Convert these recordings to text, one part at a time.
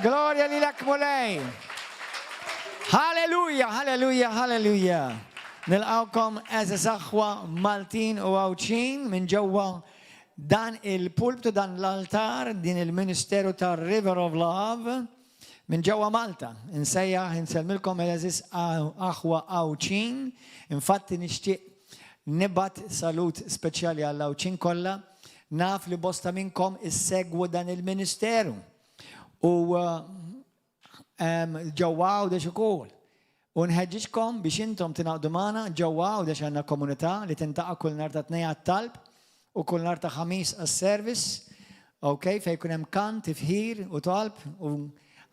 Glorja lilek Mulej. Halleluja, halleluja, halleluja. Nilqawkom għeżież aħwa Maltin u Għawdxin minn ġewwa dan il-pulptu, dan l-altar, din il-ministeru ta' River of Love minn ġewwa Malta. Insejjaħ, insellmilkom għeżież aħwa Għawdxin. Infatti nixtieq nibgħat salut speċjali għall-Għawdxin kollha. Naf li bosta minnkom issegwu dan il-ministeru. U ġewwa Għawdex ukoll. U nħeġġiġkom biex intom tingħaqdu magħna ġewwa Għawdex għandna komunità li tintaqa' kull nhar ta' Tnejn għat-talb u kull nhar ta' Ħamis għas-service, ok, fejn jkun hemm kant, tifħir u talb u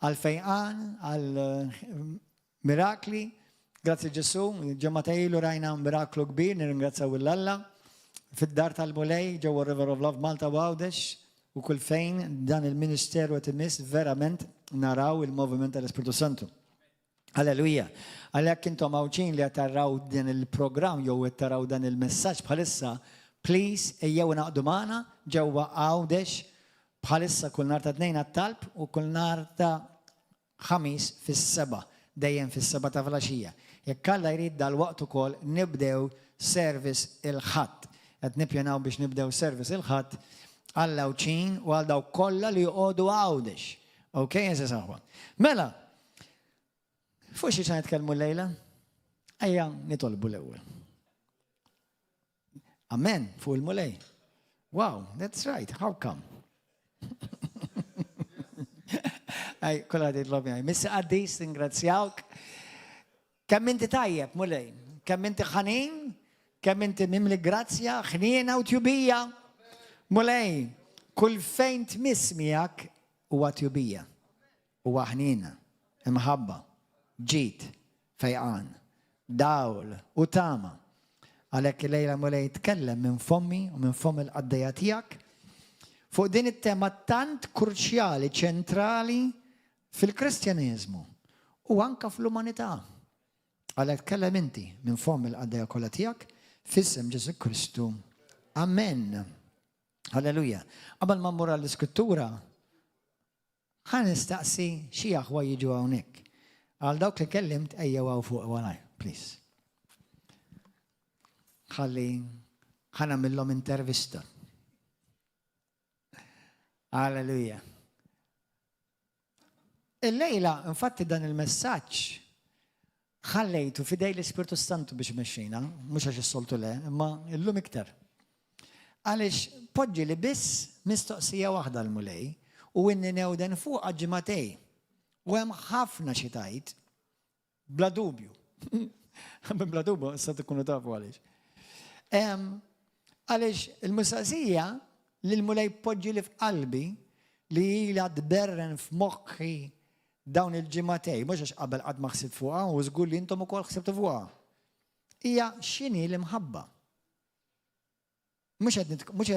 għal fejqan, għal mirakli. Grazzi Ġesu, ġimgħa ilu rajna miraklu kbir, nirringrazzjaw 'l Alla fid-dar tal-Mulej ġewwa River of Love Malta u Għawdex u kull fejn dan il-ministeru qed imiss verament naraw il-moviment tal-Ispirtu Santu. Alleluja. Għalhekk intom Għawdxin li qed taraw din il-programm jew qed taraw dan il-messaġġ bħalissa, please ejjew ingħaqdu magħna ġewwa Għawdex bħalissa kull nhar ta' Tnejn għat-talb u kull nhar ta' Ħamis fis-sebgħa, dejjem fis-sebgħa ta' filgħaxija. Jekk Alla jrid dalwaqt ukoll nibdew service il-Ħadd. Qed nippjanaw biex nibdew service il-Ħadd għall-Għawdxin u għal dawk kollha li joqogħdu Għawdex. Ok, għeżież aħwa. Mela, fuq xiex ħa nitkellmu llejla? Ejja nitolbu l-ewwel. Amen, fuq il-Mulej. Wow, that's right, how come? Ej, kolla titlob jgħaj. Missi qaddis, ningrazzjawk. Kemm inti tajjeb, Mulej. Kemm inti ħanin, kemm inti mimli grazzja, ħniena u tjubija. Mulej, kull fejn tmiss miegħek huwa tjubija. Huwa ħniena, imħabba, ġid, fejqan, dawl u tama. Għalhekk illejla Mulej tkellem minn fommi u minn fomm il-qaddejja tiegħek fuq din it-tema tant kruċjali, ċentrali fil-Kristjaneżmu u anke fl-umanità. Għalhekk tkellem inti minn fomm il-qaddejja kollha tiegħek f'isem Ġesù Kristu. Amen. Halleluja. Qabel ma mmur għall-iskrittura, Ħa nistaqsi xi aħwa jiġu hawnhekk. Għal dawk li kellimt ejjew hawn fuq waraj, please. Ħalli ħa nagħmilhom intervista. Alleluja. Illejla, infatti dan il-messaġġ ħallejtu f'idej l-Ispirtu Santu biex imexxina, mhux għax is-soltu le, imma illum iktar. Għaliex poġġi li biss mistoqsija waħda l-Mulej u inni newden fuqha ġimagħtej. U hemm ħafna xi tgħid, bla dubju. Bla dubju, issa tkunu tafu għaliex. Għaliex il-mistoqsija li l-Mulej poġġi li f'qalbi li ilha tberren f'moħħi Dawn il-ġimagħtejn, mhux għax qabel qatt ma ħsibt fuqha u żgur li intom ukoll ħsibtu fuqha, hija x'inhi l-imħabba. Mhux qed mhux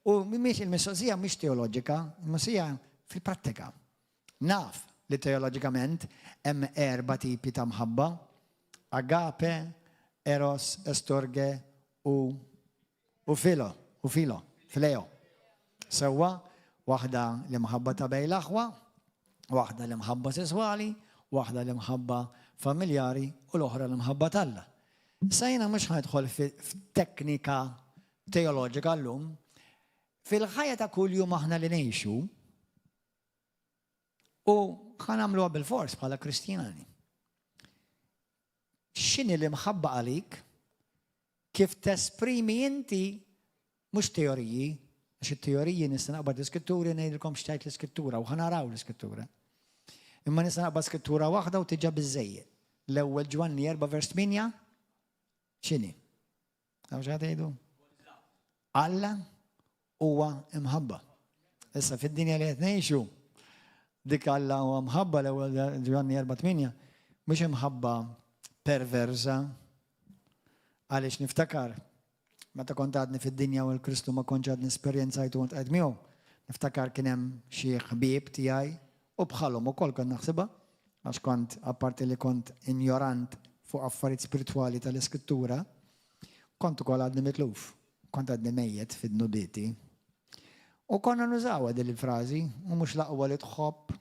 u mhix il-mistoqsija mhix teoloġika, il-mistoqsija fil-prattika. Naf li teoloġikament hemm erba' tipi ta' mħabba, agape, eros, estorge u U filo, u filo, fileo. Sewwa, waħda l-imħabba ta' bejn l-aħwa, waħda l-imħabba sesswali, waħda l-imħabba familjari u l-oħra l-imħabba t'Alla. Issa jiena mhux ħa nidħol f'teknika teoloġika llum. Fil-ħajja ta' kuljum aħna li ngħixu, u ħa nagħmluha bilfors bħala Kristjani. X'inhi l-imħabba għalik? Kif tesprimi inti mhux teoriji, għax it-teoriji nista' naqbad l-iskritturi ngħidilkom x'tgħid l-iskrittura u ħa naraw l-iskrittura. Imma nista' naqbad skrittura waħda u tiġa biżejjed. L-ewwel Ġwanni 4 vers 8 x'inhi? Għaw xi tgħidu? Alla huwa imħabba. Issa fid-dinja li qed ngħixu, dik Alla huwa mħabba l-ewwel Ġwanni 4:8, mhux imħabba perversa. Għaliex niftakar meta kont għadni fid-dinja u l-Kristu ma kontx għadni esperjenzajtu u ltqajt miegħu, niftakar kien hemm xi ħbieb tiegħi u bħalhom ukoll kont naħsibha għax kont apparti li kont injorant fuq affarijiet spiritwali tal-Iskrittura, kont ukoll għadni mitluf. Kont għadni mejjet fi dnubieti. U konna nużawha din il-frażi, u mhux l-aqwa li tħobb.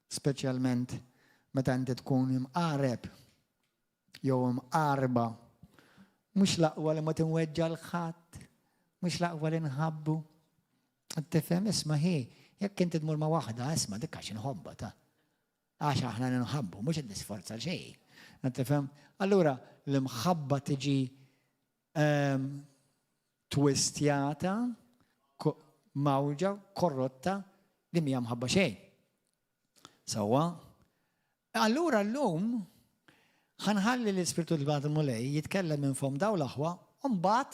Speċjalment meta inti tkun imqareb jew imqarba. Mhux l-aqwa li ma tinweġġa' 'l ħadd, mhux l-aqwa li nħabbu. Tifhem, isma' hi, jekk inti tmur ma' waħda, isma' dik għax inħobbha ta' għax aħna nħabbu, mhux qed nisforza xejn. Tifhem? Allura l-imħabba tiġi twistjata, mgħawġa, korrotta li mhija mħabba xejn. Sewwa. Allura llum ħa nħalli l-Ispirtu tal-Mulej jitkellem minn fomm daw l-aħwa u mbagħad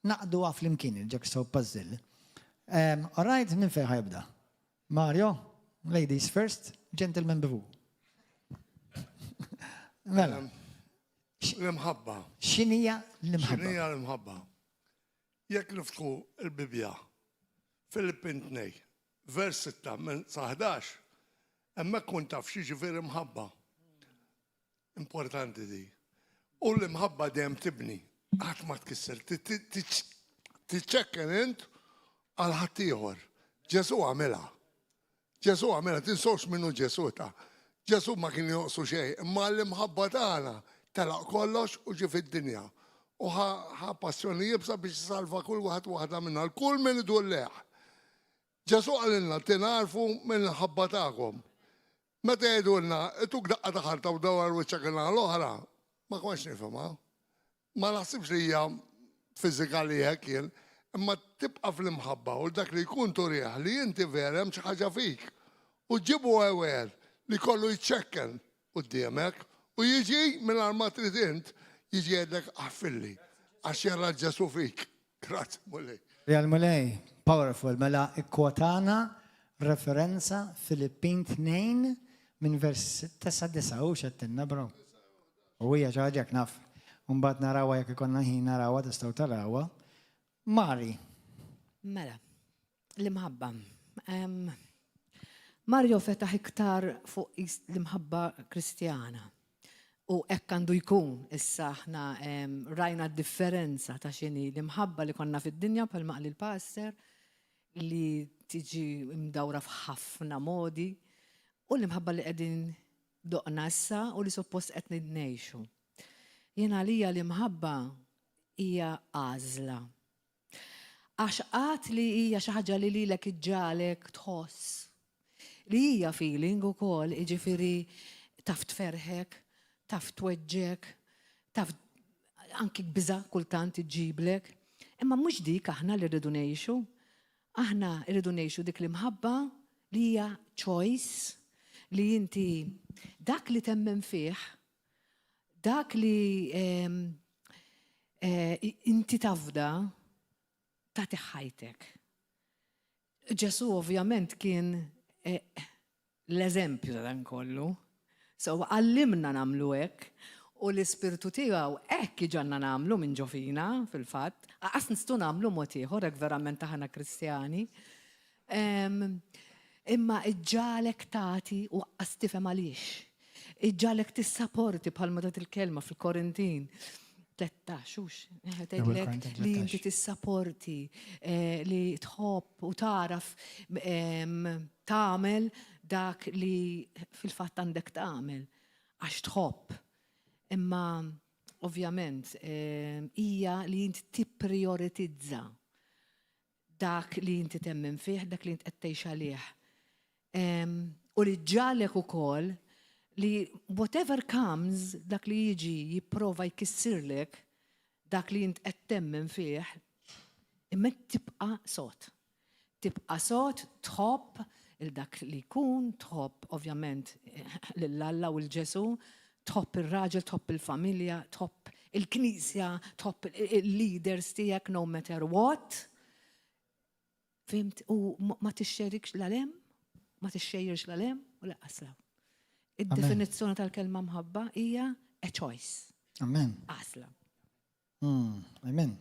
naqduha flimkien il-jigsaw puzzle. All right, minn fejn ħa jibda? Mario, ladies first, gentlemen before. Mela. L-imħabba. X'inhija l-imħabba? X'inhija l-imħabba? Jekk niftħu l-Bibbja, Filippin 2, vers 6 minn sa 11, hemmhekk kun taf x'jiġifieri mħabba. Importanti di. U l-imħabba dejjem tibni, qatt ma tkisser, tiċċekken int għal ħaddieħor. Ġesù għamilha. Ġesù għamilha, tinsewx minnu Ġesù ta' Ġesù ma kien jonqsu xejn, imma l-imħabba tagħna telaq kollox u ġie fid-dinja. U ħa passjoni iebsa biex isalva kull wieħed u waħda minna, kull min idur lejh. Ġesù qalilna tingħarfu mill-imħabba tagħkom. Meta jgħidulna ituk daqqa ta' ħarta u dawwar wiċċek in-naħa l-oħra, ma kontx nifhimha. Ma naħsibx li hija fiżikali hekk jien, imma tibqa' fl-imħabba u dak li jkun turih li inti vera hemm xi ħaġa fik. U ġġibu aware li kollu jiċċekken quddiemek u jiġi mingħajr ma trid int jiġi jgħidlek aħfirli għax jara Ġesù fik. Grazzi Mulej. Real Mulej, powerful, mela ikkwotana referenza Filippin 2 minn vers 6 sa 9 u x'għedtilna bro. U hija xi ħaġa hekk naf. U mbagħad narawha jekk ikollna ħin narawha tistgħu tarawha. Mari. Mela, l-imħabba. Mario fetaħ iktar fuq l-imħabba Kristjana. U hekk għandu jkun issa aħna rajna d-differenza ta' x'inhi l-imħabba li konna fid-dinja bħalma qal il-pastor li tiġi mdawra f'ħafna modi u l-imħabba li qegħdin doqna issa u li suppost qed ngħixu. Jien għalija l-imħabba hija għażla. Għax qatt li hija xi ħaġa li lilek iġġagħlek tħoss. Li hija feeling ukoll, jiġifieri taf tferrħek, taf tweġġgħek, taf anki biża' kultant iġġiblek. Imma mhux dik aħna li rridu ngħixu. Aħna rridu ngħixu dik l-imħabba li hija choice, li inti dak li temmen fih, dak li inti tafda, tagħtih ħajtek. Ġesù ovvjament kien l-eżempju ta' dan kollu. So għallimna nagħmlu hekk u l-ispirtu tiegħu hekk iġagħalna nagħmlu minn ġo fina fil-fatt. Aqas nistgħu nagħmlu mod ieħor hekk verament aħna Kristjani. Imma iġġagħlek tagħti u aqqas tifhem għaliex. Iġġagħlek tissaporti bħalma tat il-kelma fil-Korintin. 13, hux? Tgħidlek li inti tissaporti, li tħobb u tagħraf tagħmel dak li fil-fatt għandek tagħmel għax tħobb. Imma ovvjament hija li inti tipprioritizza dak li inti temmen fih, dak li inti qed tgħix għalih. U li ġġagħlek ukoll li whatever comes, dak li jiġi jipprova jkissirlek dak li int qed temmen fih, imma tibqa' sod. Tibqa' sod, tħobb il dak li jkun, tħobb ovvjament lil Alla u 'l Ġesù, tħobb ir-raġel, tħobb il-familja, tħobb il-knisja, tħobb il-leaders tiegħek no matter what. Fhimt? U ma tixxerikx la 'l hemm, ma tixxejjirx la 'l hemm u lanqas 'l hawn. Id-definizzjoni tal-kelma mħabba hija a choice. Amen. Għażla. Amen.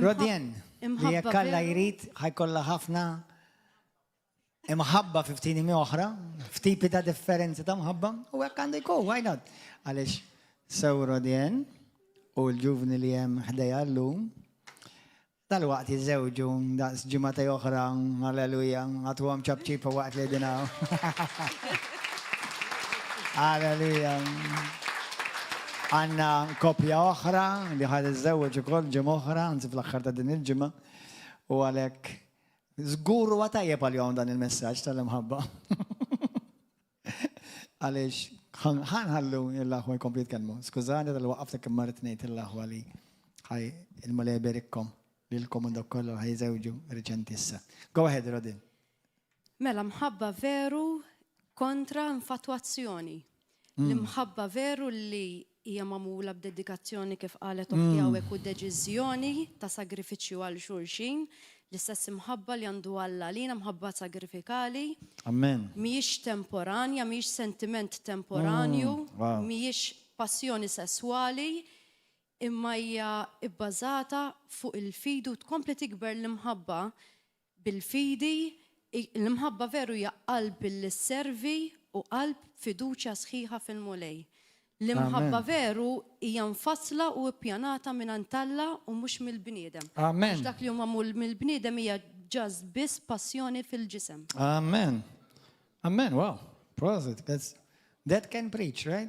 Rodien, li jekk Alla jrid ħa jkollha ħafna imħabba fi ftit oħra, f'tipi ta' differenzi ta' mħabba, u hekk għandu jkun, why not? Għaliex sew Rodien u l-ġuvni li hemm ħdejja llum. Dalwaqt jiżżewġu daqs ġimgħatej oħra, alleluja, agħtuhom ċapċipa waqt li qegħdin hawn. Alleluja. Għandna koppja oħra li ħa tiżżewweġ ukoll ġimgħa oħra, anzi fl-aħħar ta' din il-ġimgħa. U għalhekk żgur huwa tajjeb għalihom dan il-messaġġ tal-imħabba. Għaliex ħa nħallu l-aħwa jkomplu jitkellmu. Skużani talli waqqaftek imma rrid ngħid lill-aħwa li ħaj il-Mulej iberikkom lilkom u dawk kollha li ħa jiżewġu riċenti issa. Go ahead, Rodin. Mela mħabba veru kontra infatwazzjoni. L-imħabba veru li hija magħmula b'dedikazzjoni kif qalet oħti hawnhekk u deċiżjoni ta' sagrifiċċju għal xulxin, l-istess imħabba li għandu Alla għalina, mħabba sagrifikali. Amen. Mhijiex temporanja, mhijiex sentiment temporanju, mhijiex passjoni sesswali, imma hija bbażata fuq il-fidi u tkompli tikber l-imħabba Bil-fidi, l-imħabba veru hija qalb li sservi u qalb b'fiduċja sħiħa fil-Mulej. L-imħabba veru hija mfassla u ippjanata mingħand Alla u mhux mill-bniedem. Għax dak li hu magħmul mill-bniedem hija just biss passjoni fil-ġisem. Amen. Amen. Wow. Prosit. That's, that can preach, right?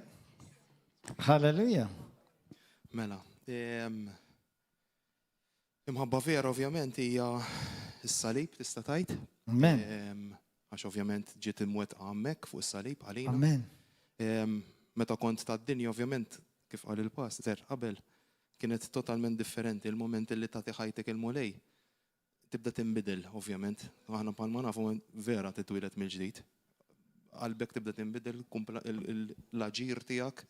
Hallelujah. Mela, Imħabba vera ovvjament hija s-salib tista' tgħid. Amen. Għax ovvjament ġiet imwettqa hemmhekk fuq is-salib għalina. Amen. Meta kont tad-dinja ovvjament kif qal il-pastor qabel kienet totalment differenti il-mument li tagħti ħajtek il-Mulej tibda tinbidel ovvjament. Aħna bħalma nafu vera titwieled mill-ġdid. Qalbek tibda tinbidel, l-aġir tiegħek.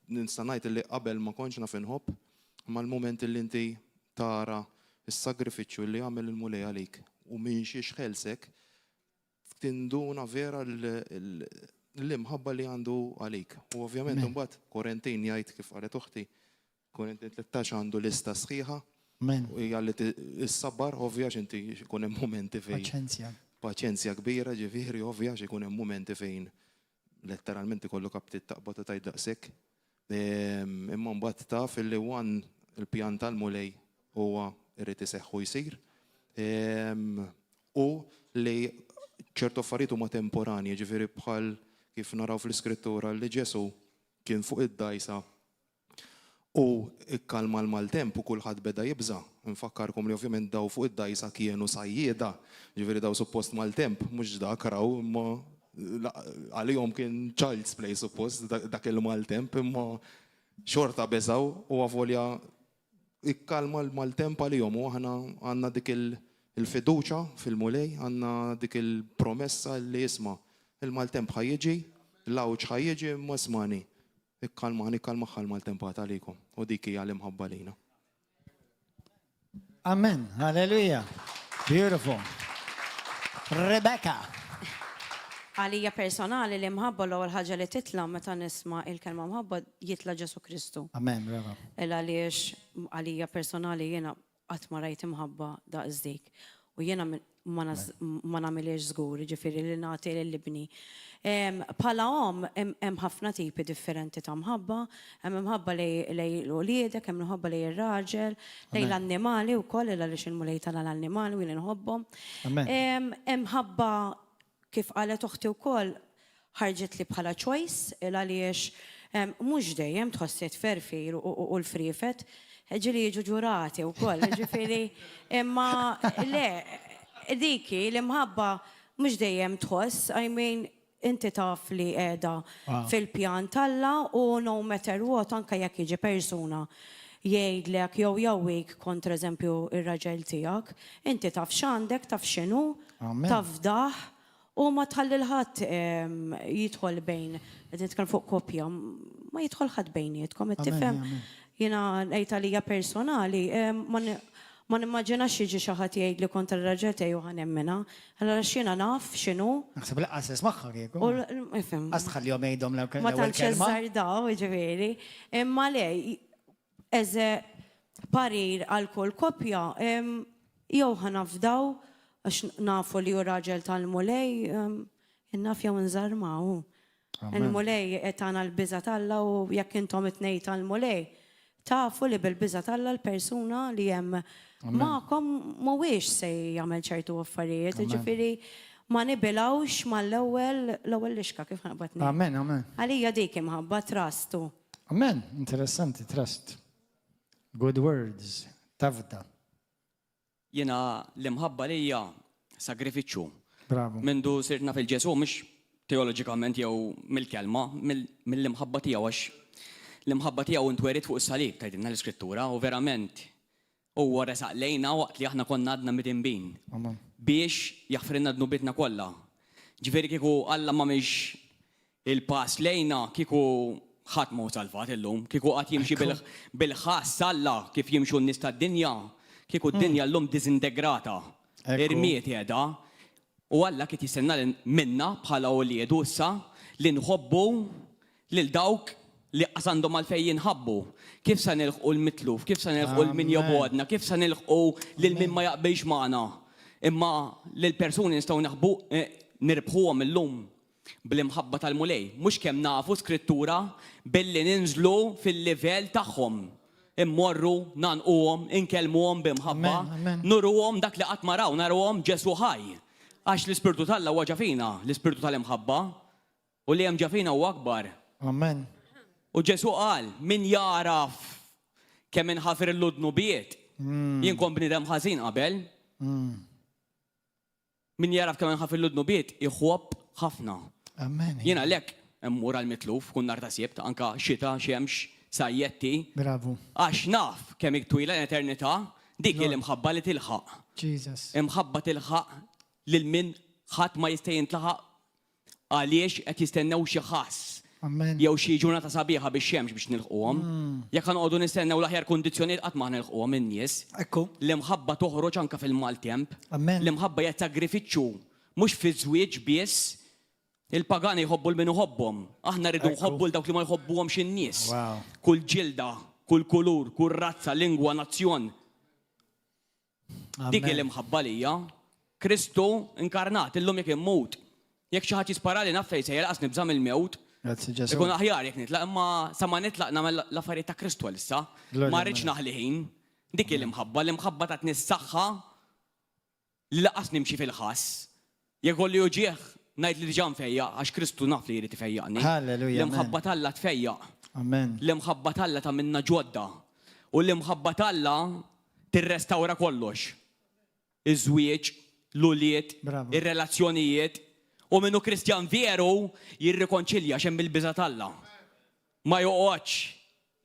Nista' ngħid li qabel ma kontx naf inħobb, imma l-mument li inti tara s-sagrifiċċju li għamel il-Mulej għalik u minn xiex ħelsek, tinduna vera l-imħabba li għandu għalik. U ovvjament imbagħad Korentin jgħid kif qalet uħti, Korintin 13 għandu lista sħiħa. Amen. U hija li s-sabar ovvja għax inti jkun hemm mumenti fejn. Paċenzja. Paċenzja kbira ġifieri ovvja għax ikun hemm mumenti fejn letteralment ikollok aptit taqbad u tgħid daqshekk. Imma mbagħad taf illi one il-pjan tal-Mulej huwa jrid iseħħ u jsir. U li ċertu affarijiet huma temporanji, ġifieri bħal kif naraw fl-Iskrittura li Ġesù kien fuq id-dgħajsa U kkalma l-maltemp u kulħadd beda jibża'. Infakkarkom li ovvjament daw fuq id-dgħajsa kienu sajjieda, ġifieri daw suppost maltemp, mhux dak raw imma għalihom kien child's play suppost dak il-maltemp imma xorta beżgħu u avolja ikkalma l-maltemp għalihom u aħna għandna dik il-fiduċa fil-Mulej, għandna dik il-promessa li isma' il-maltemp ħa jiġi, l-għawġ ħa jiġi imma ismagħni, Ikkalmani, ikkalmaha l-maltempata għalikom. U dik hija l-imħabba lejna. Amen. Hallelujah. Beautiful. Rebecca. Għalija personali l-imħabba l-ewwel ħaġa li titla' meta nisma' il-kelma mħabba jitla' Ġesù Kristu. Amen, bravo. Il għaliex għalija personali jiena Qatt ma rajt imħabba daqs dik. U jiena ma nagħmilhiex żgur, jiġifieri li nagħti lil ibni. Bħala omm hemm ħafna tipi differenti ta' mħabba. Hemm imħabba lejn uliedek, hemm imħabba lejn ir-raġel, lejn l-annimali wkoll, għaliex il-Mulej tana l-annimali u jien inħobbhom. Hemm imħabba Kif qalet oħti wkoll, ħarġitli bħala choice il għaliex mhux dejjem tħossi t-tferfir u l-friefet, ġieli jiġu ġurati wkoll, jiġifieri imma le, dik hi l-imħabba mhux dejjem tħoss, I mean inti taf li qiegħda fil-pjan t'Alla u no matter what anke jekk jiġi persuna jgħidlek jew jgħawwik kontra eżempju r-raġel tiegħek, inti taf x'għandek, taf x'inhu, tafdah u ma tħalli 'l ħadd jidħol bejn, qed nitkellem fuq koppja, ma jidħol ħadd bejnietkom, qed tifhem? Jiena ngħid għalija personali, ma nimmaġinax jiġi xi ħadd jgħidli kontra r-raġel tiegħi u ħa nemminha, allura għax jiena naf x'inhu. Naħseb li qas tismagħha kieku. Qas tħallihom jgħidhom l-ewwel kelma. Ma tantx jażżardaw, jiġifieri. Imma le, as a parir għal kull koppja, jew ħa nafdaw għax nafu li hu raġel tal-Mulej, naf jew nżarmaw. Il-Mulej tana l-biża' t'Alla u jekk intom it-tnejn tal-Mulej, Tafu li bil-biża' t'Alla l-persuna li hemm magħkom mhuwiex se jagħmel ċertu affarijiet, jiġifieri ma nibilgħux mal-ewwel l-ewwel lixka kif naqbad ngħid. Amen, amen. Għalija dik imħabba trust u. Amen, interessanti, trust. Good words, tafda. Jiena l-imħabba lija sagrifiċċju. Bravo. Mindu sirt naf il-Ġesù mhux teoloġikament jew mill-kelma, mill-imħabba tiegħu għax l-imħabba tiegħu ntweriet fuq is-salib tgħidilna l-Iskrittura u verament huwa resaq lejna waqt li aħna konna għadna midinbin biex jaħfrilna dnubietna kollha. Ġifieri kieku Alla m'għamilx Il-pass lejna kieku ħadd ma hu salvat illum, kieku qagħad jimxi bil-ħass Alla kif jimxu n-nies tad-dinja, kieku d-dinja llum diżintegrata, irmiet qiegħda. U Alla kiet jistenna minna bħala uliedu issa li nħobbu lil dawk li qas għandhom għalfejn jinħabbu. Kif se nilħqu l-mitluf, kif se nilħqu 'l min jobgħodna, kif se nilħqu lil min ma jaqbilx magħna. Imma lill-persuni nistgħu nirbħuhom illum Bl-imħabba tal-Mulej, mhux kemm nafu skrittura, billi ninżlu fil-livell tagħhom. Immorru, ngħannquhom, inkellmuhom b'imħabba, nuruhom dak li qatt ma raw, naruhom Ġesù ħaj. Għax l-Ispirtu t'Alla huwa ġa fina, l-Ispirtu tal-imħabba, u li hemm ġa fina huwa akbar. Amen. U Ġesù qal, min jagħraf kemm inħafirlu d-dnubiet, jien kont bniedem ħażin qabel, Min jagħraf kemm inħafirlu d-dnubiet iħobb ħafna. Amen. Jien għalhekk immur għall-mitluf kull nhar ta' Sibt, anka xita, xemx, sajjetti. Bravu. Għax naf kemm hi twila l-eternità, dik hi l-imħabba li tilħaq. Jesus. Imħabba tilħaq lil min ħadd ma jista' jintlaħaq Għaliex qed jistennew xi ħass jew xi ġurnata sabiħa bix-xemx biex nilħquhom? Jekk ħa noqogħdu nistennew l-aħjar kundizzjonijiet qatt ma ħa nilħquhom in-nies. L-imħabba toħroġ anke fil-maltemp. L-imħabba hija sagrifiċċju, mhux fiż-żwieġ biss. Il-pagani jħobbu 'l min iħobbhom. Aħna rridu nħobbu 'l dawk li ma jħobbuhomx in-nies. Kull ġilda, kull kulur, kull razza, lingwa, nazzjon. Dik hi l-imħabba lija. Kristu inkarnat, illum jekk immut, jekk xi ħadd jisparali naf fejn sejjer lanqas nibża' mill-mewt. Grazzi Ġesù. Ikun aħjar jekk nitlaq, imma sa ma nitlaq nagħmel l-affarijiet ta' Kristu għalissa. Ma rridx naħli ħin. Dik hi l-imħabba, l-imħabba tatni s-saħħa li lanqas nimxi fil-ħass. Jekk ikolli uġigħ, ngħid li diġà mfejjaq għax Kristu naf li jrid ifejjaqni. Hallelujah. L-imħabba t'Alla tfejjaq. Amen. L-imħabba t'Alla tagħmilna ġodda. U l-imħabba t'Alla tirrestawra kollox. Iż-żwieġ, l-ulied, ir-relazzjonijiet. U min hu Kristjan veru jirrikonċilja għax hemm il-biża' t'Alla. Ma joqgħodx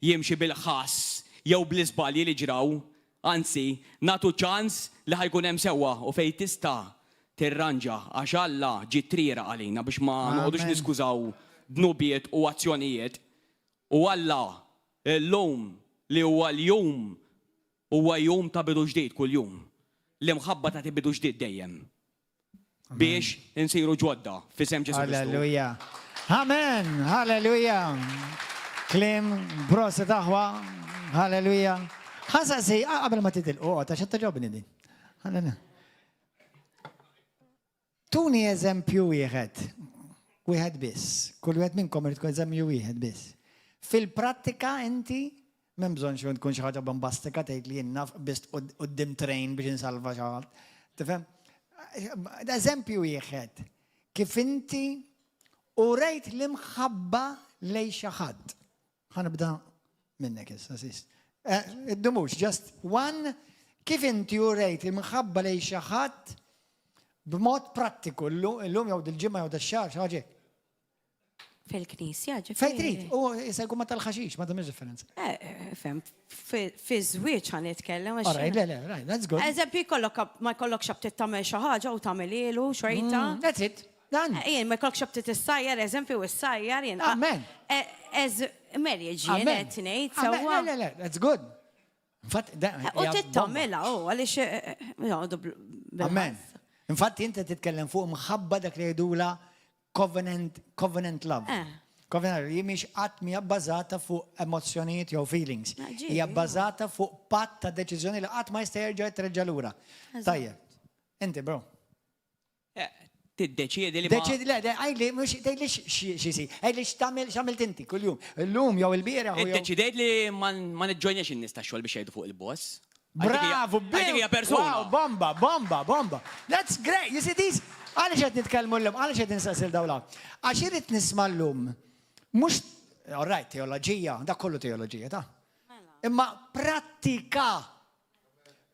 jimxi bil-ħass jew bl-iżbalji li ġraw. Anzi, nagħtu ċans li ħa jkun hemm sewwa u fejn tista' tirranġa għax Alla ġie trieraq għalina biex ma noqogħdux niskużaw dnubiet u azzjonijiet. U Alla llum li huwa l-jum huwa jum ta' bidu ġdid kuljum. L-imħabba tagħti bidu ġdid dejjem. Biex insiru ġodda f'isem Ġesù Kristu. Halleluja. Amen. Halleluja. Kliem proset aħwa. Halleluja. Ħa nsaqsi, qabel ma titilqu, oqgħod għax qed togħġobni din. Halleluja. Tuni eżempju wieħed. Wieħed biss. Kull wieħed minnkom irid tkun eżempju wieħed biss. Fil-prattika inti m'hemm bżonn xi tkun xi ħaġa bombastika tgħid li jien naf biss quddiem train biex insalva xi ħadd. Tifhem? Eżempju wieħed kif inti urejt l-imħabba lejn xi ħadd. Ħa nibda minnek issa, sis. Eh, iddumux, just one, kif inti urejt imħabba lejn xi ħadd b'mod prattiku llum jew dil-ġimgħa jew dax-xahar xi ħaġa. Fil-knisja, ġifieri. Fejn trid, u se jkun ma tal-ħaxix, ma tagħmilx differenza. Eh, eh, fem, fi żwieġ ħan nitkellem. All right, le, le, right, that's good. Eżempju, jkollok ma jkollokx aptit tagħmel xi ħaġa u tagħmel ilu xorta. That's it. Dan. Eh, jien ma jkollokx aptit issajjar, eżempju, issajjar jien. Amen. Eh, ez marriage jien qed ngħid sewwa. Le, le, le, that's good. Infatt, eh, U tittamilha u għaliex joqogħdu Amen. Infatti inti titkellem fuq mħabba dak li jgħidula covenant, covenant love. Covenant li mhix qatt mhija bbażata fuq emozzjonijiet jew feelings. Hija bbażata fuq patt ta' deċiżjoni li qatt ma jista' jerġa' jitreġġa' lura. Tajjeb. Inti, bro. Tiddeċiedi li ma. Deċiedi, le, le, għidli, mhux tgħidli x'isir, għidli x'tagħmel x'għamilt inti kuljum, illum jew ilbieraħ u jew. Iddeċidejt li ma niġġojnjax in-nies tax-xogħol biex jgħidu fuq il-boss. Bravu, Għal dik hija persuna. Wow, bomba, bomba, bomba. That's great. You see these, għaliex qed nitkellmu llum, għaliex qed insaqsi 'l dawn l-hawn? Għax irrid nisma' llum mhux, all right, teoloġija, dak kollu teoloġija, ta. Imma prattika.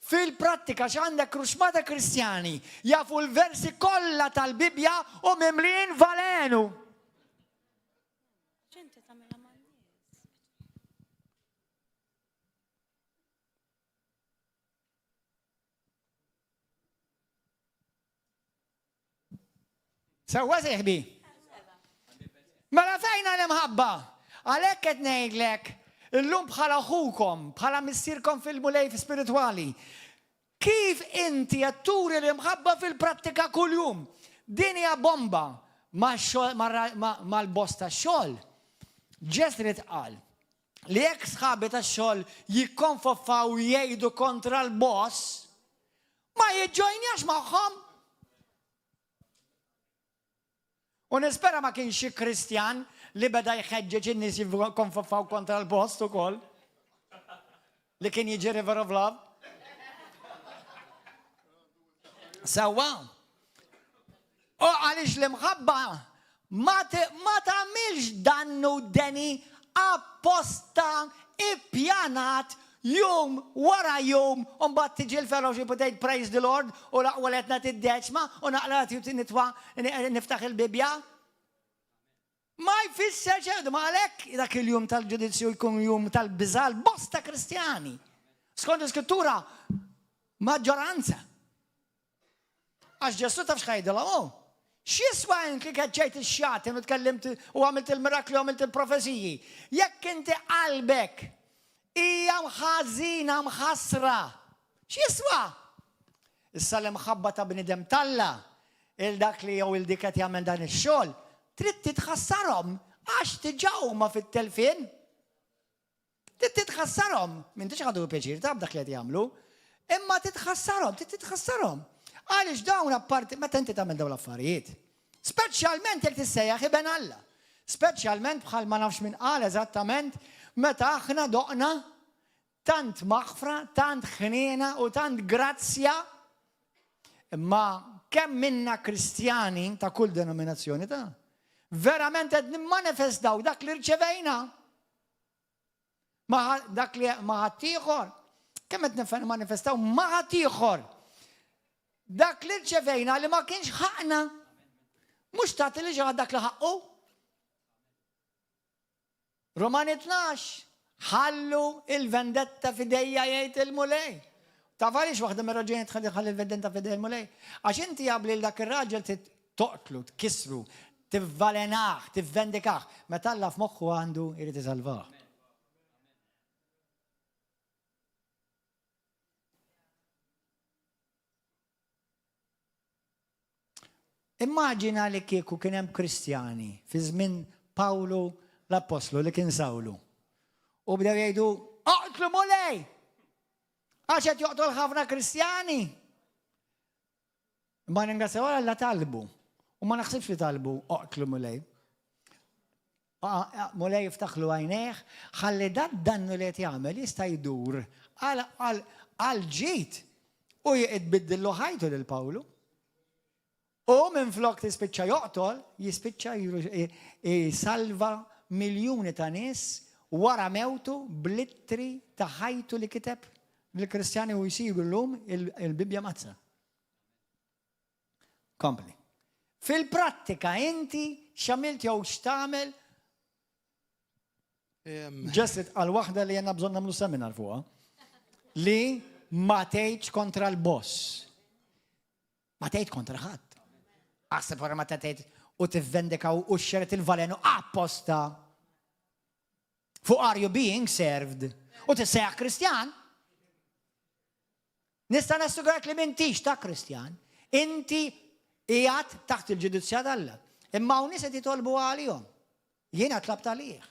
Fil-prattika x'għandek ruxmata Kristjani jafu l-versi kollha tal-Bibbja u mimlijin valenu. Sewwa sieħbi. Mela fejna l-imħabba? Għalhekk qed ngħidlek illum bħala ħukom, bħala missierkom fil-Mulej spiritwali. Kif inti qed turi l-imħabba fil-prattika kuljum? Din hija bomba mal-boss tax-xogħol. Ġesri tqal li jekk sħabi tax-xogħol jikkonfoffaw jgħidu kontra l-boss, Ma jiġġojnjax magħhom. U nispera ma kienx xi Kristjan li beda jħeġġeġ in-nies jikkonfoffaw kontra l-post ukoll. Li kien jiġi River of Love. Sewwa. U għaliex l-imħabba ma tagħmilx dannu deni apposta ippjanat jum wara jum u mbagħad tiġi l-fellowship u tgħid praise the Lord u l-aqwa li qed nagħti d-deċma u naqra nitwa niftaħ il-Bibbja. Ma jfisser xejn, ma għalhekk dak il-jum tal-ġudizzju jkun jum tal-biża' bosta Kristjani. Skont l-Iskrittura, maġġoranza. Għax Ġesù taf x'ħajdilhom hu. X'jiswa int li keċċejt ix-xjaten u tkellimt u għamilt il-mirakli u għamilt il-profeziji? Jekk inti qalbek hija ħażina mħassra, x'jiswa? Issa l-imħabba ta' bniedem t'Alla il dak li jew il dik qed jagħmel dan ix-xogħol trid titħassarhom għax diġà huma fit-telfien. Trid titħassarhom, m'intix ħadu pjaċir ta' b'dak li qed jagħmlu, imma titħassarhom, trid titħassarhom. Għaliex dawn apparti meta inti tagħmel dawn l-affarijiet, speċjalment jekk tissejjaħ iben Alla, speċjalment bħal ma nafx min qal eżattament meta aħna doqna tant maħfra, tant ħniena u tant grazzja imma kemm minna Kristjani ta' kull denominazzjoni ta' verament qed nimmanifestaw dak li rċevejna. Ma dak li ma ħaddieħor, kemm qed manifestaw ma ħaddieħor. Dak li rċevejna li ma kienx ħaqna. Mhux tagħti li xi dak li ħaqqu. Romani 12, ħallu il-vendetta fidejja jgħid il-Mulej. Taf għaliex waħda mir-raġunijiet tħalli ħalli l-vendetta fidej il-Mulej? Għax inti għabli dak ir-raġel toqtlu, tkissru, tivvalenah, tivvendikah, meta Alla f'moħħu għandu jrid isalvah. Immaġina li kieku kien hemm Kristjani fi żmien Pawlu l-Appostlu li kien Sawlu. U bdew jgħidu, oqtlu Mulej! Għax qed joqtol ħafna Kristjani. Imma nringrazzjaw Alla talbu. U ma naħsibx li talbu oqtlu Mulej. Mulej jiftaħlu għajnejh, ħalli dat dannu li qed jagħmel jista' jdur għal ġid u jitbiddillu ħajtu lil Pawlu. U minn flok tispiċċa joqtol, jispiċċa jisalva miljuni ta' nies wara mewtu bl-ittri ta' ħajtu li kiteb lill-Kristjani u jsiru llum il-Bibbja Mqaddsa. Kompli. Fil-prattika inti x'għamilt jew x'tagħmel? Ġessit għal waħda li għandna bżonn nagħmlu seminar fuqha. Li ma tgħidx kontra l-boss. Ma tgħid kontra ħadd. Aħseb wara ma tgħid u tivvendika u xeret il-valenu apposta. Fuq are you being served? U tissejjaħ Kristjan. Nista' nassigurak li m'intix ta' Kristjan. Inti qiegħed taħt il-ġudizzja t'Alla. Imma hawn nies qed jitolbu għalihom. Jiena tlabt għalih.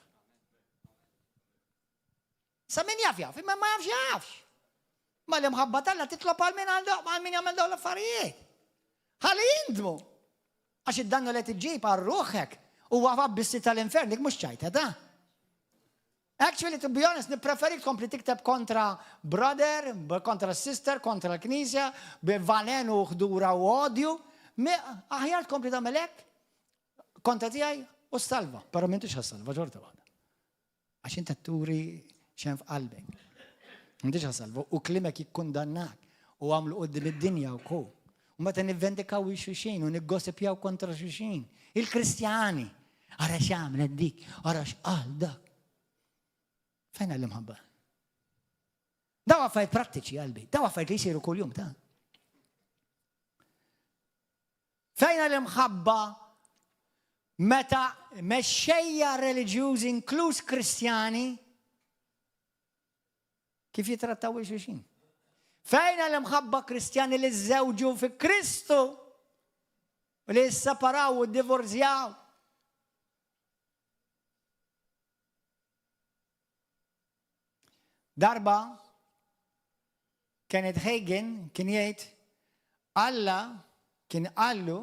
Sa min jaf jaf, imma ma jafx jafx. Ma l-imħabba t'Alla titlob għal min għal min jagħmel dawn l-affarijiet. Ħalli jindmu. Għax id-dannu li qed iġġib għal ruħek huwa f'abbissi tal-infern, dik mhux ċajta ta'. Actually, to be honest, nippreferik tkompli tikteb kontra brother, kontra sister, kontra l-knisja, b'valen u ħdura u odju. Aħjar tkompli tagħmel hekk kontra tiegħi u salva, però m'intix ħassalva ġorta waħda. Għax inti turi x'hemm f'qalbek. M'intix ħassalva u klimek jikkundannak u għamlu qudiem id-dinja wkoll. U meta nivvendikaw xulxin u niggosipjaw kontra xulxin. Il-Kristjani, ara x'għamlet dik, ara x'qal dak. Fejn l-imħabba? Daw affarijiet prattiċi qalbi, daw affarijiet li jsiru kuljum ta' Fejn l-imħabba meta mexxejja reliġjużi inkluż Kristjani kif jitrattaw il-xulxin? Fejn l-imħabba Kristjani li żewġu fi Kristu u li jisseparaw u divorzjaw? Darba Kenneth Hagin kien jgħid Alla kien qallu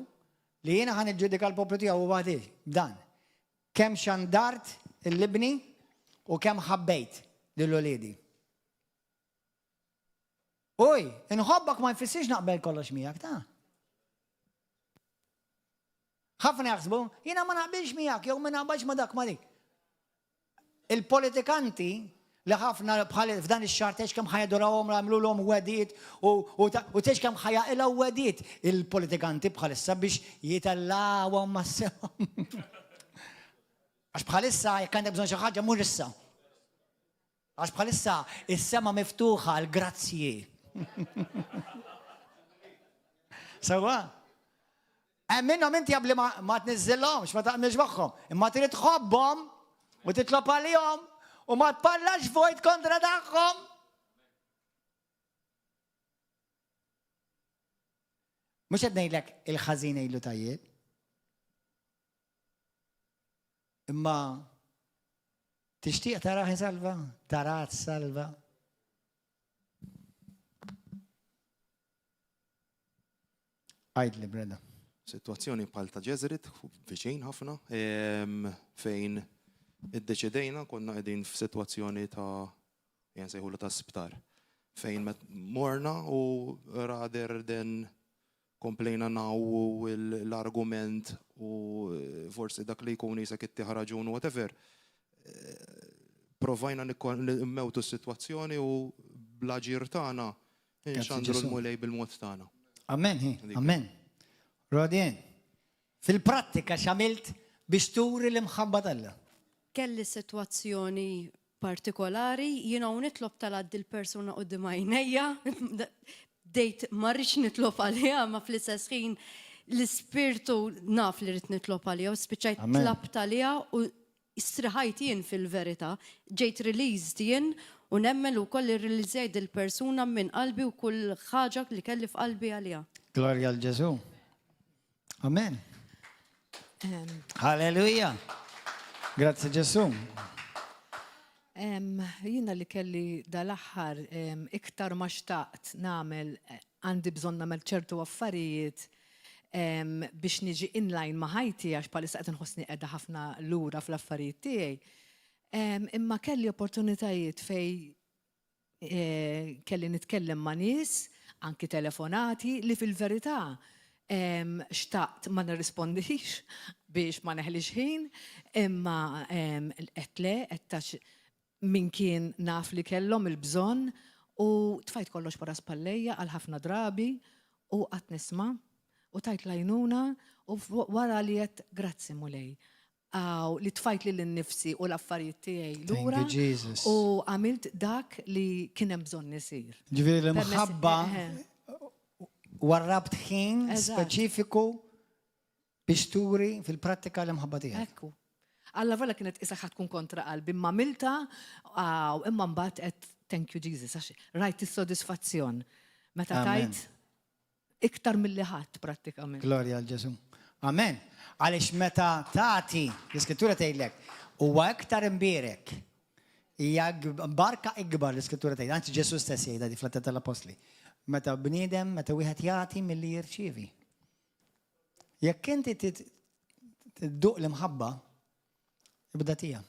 li jiena ħa niġġudika l-poplu tiegħu u waħdi b'dan. Kemm xandart il-libni u kemm ħabbejt lil uliedi. Uj, inħobbok ma jfissirx naqbel kollox miegħek ta'. Ħafna jaħsbu, jiena ma naqbilx miegħek jew ma naqbalx ma dak ma dik. Il-politikanti li ħafna bħal f'dan ix-xahar tgħidx kemm ħa jadurawhom jagħmlulhom wegħdiet u tgħidx kemm ħa jaqilgħu wegħdiet il-politikanti bħalissa biex jitellgħuhom mas-sema. Għax bħalissa jekk għandek bżonn xi ħaġa mur issa. Għax bħalissa is-sema miftuħa għal grazzji. Sewwa? Hemm minnhom inti qabli ma tniżżilhomx, ma taqbilx magħhom, imma trid tħobbhom u titlob għalihom u ma tparlax vojt kontra tagħhom. Mhux qed ngħidlek il-ħażin ngħidlu tajjeb. Imma tixtieq taraħ isalva, tarat salva. Għidli, breda. Sitwazzjoni bħal ta' Ġeżrit, viċin ħafna, fejn iddeċidejna konna qegħdin f'sitwazzjoni ta' ejja nsejħulha ta' sptar. Fejn morna u rather than komplejna ngħawwu l-argument u forsi dak li jkun qisek ittih raġun u whatever, provajna mmewtu s-sitwazzjoni u bl-aġir tagħna Inxandru l-Mulej bil-mod tagħna. Amen, hi, amen. Rodien, fil-prattika x'għamilt biex turi l-imħabba t'Alla? Kelli sitwazzjoni partikolari, jiena u nitlob tal-għaddi l-persuna quddiem għajnejja, bdejt ma rridx nitlob għaliha, ma fl-istess ħin l-ispirtu naf li rrid nitlob għaliha u spiċċajt tlabt għaliha u Striħajt jien fil-verità, ġejt released jien u nemmen li wkoll irreleasejt dil-persuna minn qalbi u kull ħaġa li kelli f'qalbi għaliha. Glorja għal Ġesù. Amen. Halleluja. Grazzi Ġesù. Jiena li kelli dal-aħħar iktar ma xtaqt nagħmel għandi bżonn nagħmel ċertu affarijiet biex niġi inline ma' ħajti għax bħalissa qed inħossni qiegħda ħafna lura fl-affarijiet tiegħi. Imma kelli opportunitajiet fej eh, kelli nitkellem ma' nies, anki telefonati, li fil-verità xtaqt ma nirrispondix biex ma neħlix ħin, imma qed le, qed tax min kien naf li kellhom il-bżonn u tfajt kollox wara spallejja għal ħafna drabi u qatt nisma' u tajt l-għajnuna u wara li għedt grazzi Mulej għaw li tfajt lili nnifsi u l-affarijiet tiegħi lura u għamilt dak li kien hemm bżonn isir. Ġifieri l-imħabba warrabt ħin speċifiku Biex turi fil-prattika l-imħabba tiegħek. Ekku. Alla volja kienet qisha ħa tkun kontra qalbi, imma għamiltha imma mbagħad għedt thank you Jesus għax rajt is-sodisfazzjon meta tajt iktar milli ħadd prattikament. Glorja għal Ġesù. Amen. Għaliex meta tagħti, l-Iskrittura tgħidlek, huwa iktar imbierek. Hija barka ikbar l-Iskrittura tgħid, anzi Ġesù stess jgħidha di fl-Atti tal-Appostli. Meta bniedem, meta wieħed jagħti milli jirċievi. Jekk inti tidduq l-imħabba, ibda tija.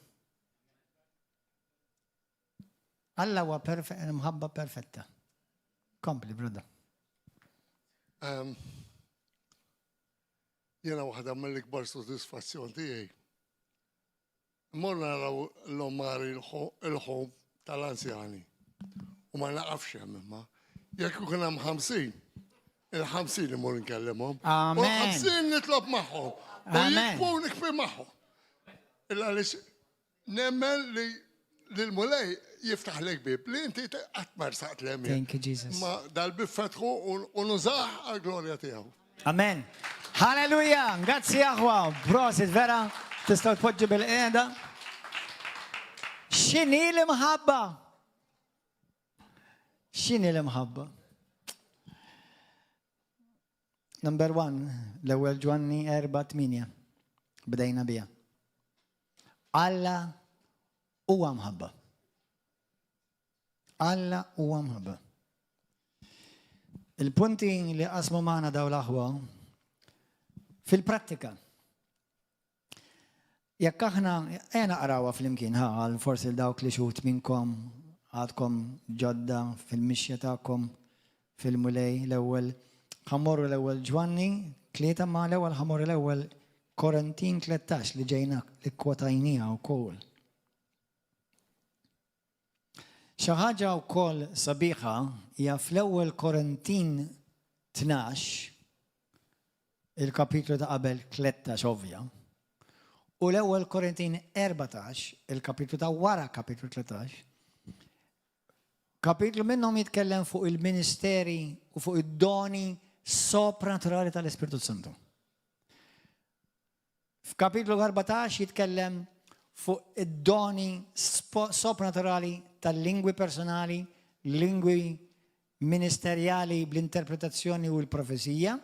Alla huwa imħabba perfetta. Kompli, brother. Um, Jena waħda mill-ikbar sodisfazzjon tiegħi. Mmorru naraw l-omari il-ħom tal-anzjani. U ma naqafx hemm imma. Jekk ikun hemm 50, il-50 imur nkellimhom. U 50 nitlob magħhom. U jikbu nikbi magħhom. Illa għaliex Nemmen li l-Mulej jiftaħlek bib li inti qatt ma rsaqt l Thank you, Jesus. Ma dal-bib fetħu u nużah għal-glorja tiegħu. Amen. Halleluja! Grazzi aħwa, prosit vera, tistgħu tpoġġu bil-qiegħda. X'inhi l-imħabba? X'inhi l-imħabba? Number one, l-ewwel Ġwanni 4-8. Bdejna biha. Alla huwa mħabba. Alla huwa mħabba. Il-punti li qasmu magħna daw l-aħwa fil-prattika. Jekk aħna, ejja naqrawha flimkien, ħa, għal forsi l dawk li xut minnkom għadkom ġodda fil-mixja tagħkom fil-Mulej l-ewwel ħammorru l-ewwel Ġwanni tlieta ma l-ewwel ħammorru l-ewwel Korintin 13 li ġejna li kwotajniha wkoll. Xi ħaġa wkoll sabiħa hija fl-ewwel Korintin 12 il-kapitlu ta' qabel 13 ovvja, u l-ewwel Korintin 14, il-kapitlu ta' wara kapitlu 13, kapitlu minnhom jitkellem fuq il-ministeri u fuq id-doni sopranaturali tal-Ispirtu Santu. F'kapitlu 14 jitkellem fuq id-doni sopranaturali tal-lingwi personali, lingwi ministerjali bl-interpretazzjoni u l-profezija.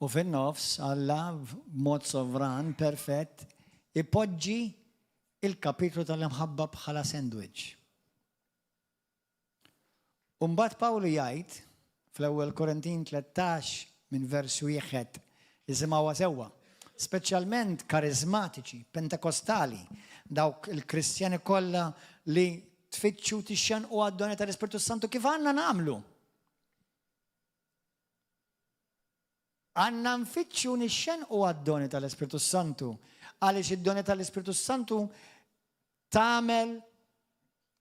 U fin-nofs Alla b'mod sovran perfett ipoġġi il-kapitlu tal-imħabba bħala sandwich. U mbagħad Pawlu jgħid fl-Ewwel Korintin 13 minn vers wieħed, isimgħuha sewwa, speċjalment kariżmatiċi, pentekostali, dawk il-Kristjani kollha li tfittxu tixxenqu għad-doni tal-Ispirtu Santu kif għandna nagħmlu. Għandna nfittxu nixxenqu għad-doni tal-Ispirtu Santu għaliex id-doni tal-Ispirtu Santu tagħmel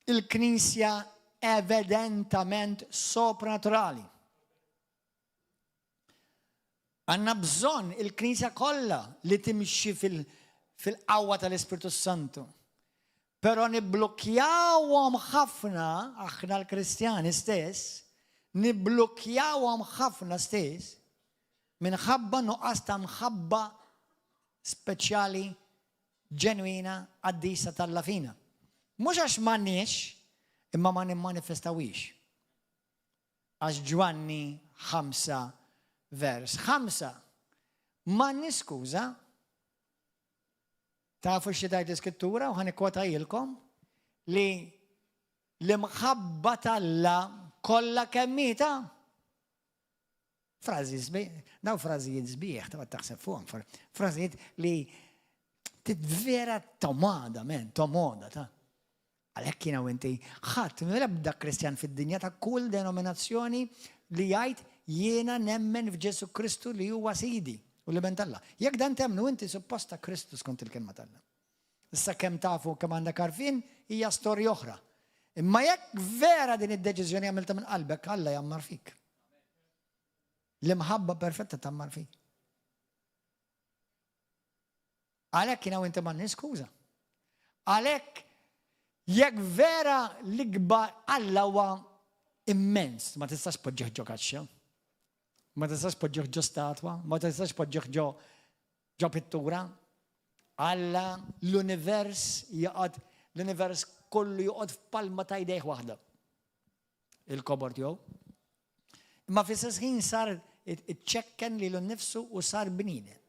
il-Knisja evidentament sopranaturali. Għandna bżonn il-Knisja kollha li timxi fil-qawwa tal-Ispirtu Santu. Però nibblukkjawhom ħafna aħna l-Kristjani stess, nibblukkjawhom ħafna stess minħabba nuqqas ta' mħabba speċjali ġenwina qaddisa t'Alla fina. Mhux għax m'għandniex, imma ma nimmanifestawhiex. Għax Ġwanni 5 vers 5 m'għandniex skuża. Tafu xi tgħid l-Iskrittura u ħa nikkwotajilkom li l-imħabba t'Alla kollha kemm hi ta' Frażi sbieħ, daw frażijiet sbieħ, ta' taħseb fuqhom, frażijiet li vera tomoda, men, tomoda ta' Għalhekk jiena u inti ħadd l-ebda Kristjan fid-dinja ta' kull denominazzjoni li jgħid jiena nemmen f'Ġesu Kristu li huwa Sidi u l-Iben t'Alla. Jekk dan temmnu inti suppost ta' Kristu skont il-kelma t'Alla. Issa kemm tafu kemm għandek għarfien hija storja oħra. Imma jekk vera din id-deċiżjoni għamilta minn qalbek, Alla jammar fik. L-imħabba perfetta tammar fik. Għalhekk jiena u inti m'għandniex skuża. Għalhekk jekk vera l-ikbar Alla huwa immens, ma tistax poġġih ġo kaxxa, ma tistax poġġih ġo statwa, ma tistax poġġih ġo ġo pittura. Alla l-univers joqgħod l-univers kollu joqgħod f'palma ta' jdejh waħda. Il-kobor tiegħu. Imma fl-istess ħin sar iċċekken lilu nnifsu u sar bniedem.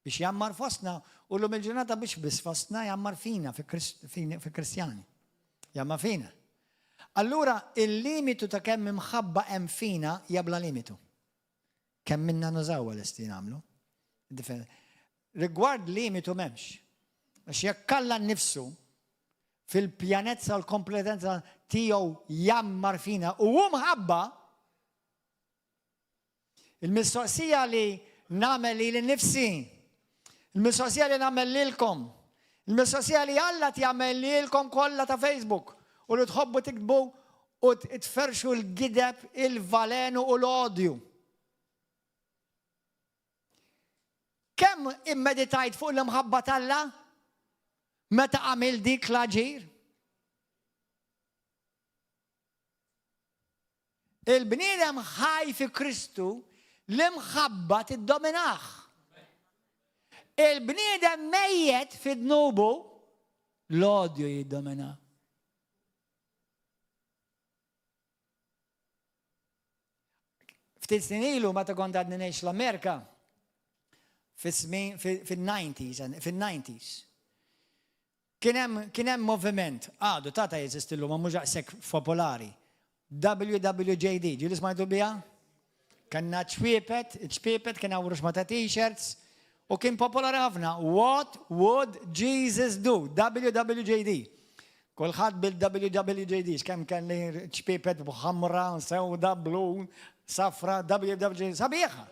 Biex jammar fostna u l-lum il-ġurnata biex biss fostna jammar fina fi Kristjani. Jammar fina. Allura il-limitu ta' kemm imħabba hemm fina hija bla limitu. Kemm minna nużawha lesti nagħmlu? Rigward limitu m'hemmx. Għax jekk Alla nnifsu fil-pjanezza u l-kompletenza tiegħu jammar fina u hu mħabba, il-mistoqsija li nagħmel lili nnifsi, il-mistoqsija li nagħmel lilkom, il-mistoqsija li Alla jagħmel lilkom kollha ta' Facebook u li tħobbu tiktbu u tferrxu l-gideb, il-valenu u l-odju. Kemm immeditajt fuq l-imħabba t'Alla meta għamilt dik l-aġir? Il-bniedem ħaj fi Kristu l-imħabba tiddominah. Il-bniedem mejjet fi dnubu l-odju jiddominah. Ftit snin ilu meta kont għadni ngħix l-Amerika fil-90s, fil-90s. Kien hemm moviment, għadu tata jeżisti llum ma mhux daqshekk popolari. WWJD, ġieli smajtu biha? Kellna ċwiepet, ċpiepet kien hawn ruxma ta' t-shirts u kien popolari ħafna. What would Jesus do? WWJD. Kulħadd bil-WWJD, x'kemm kelli ċpiepet ħamra, sewda, blu, safra, WWJD, sabiħa.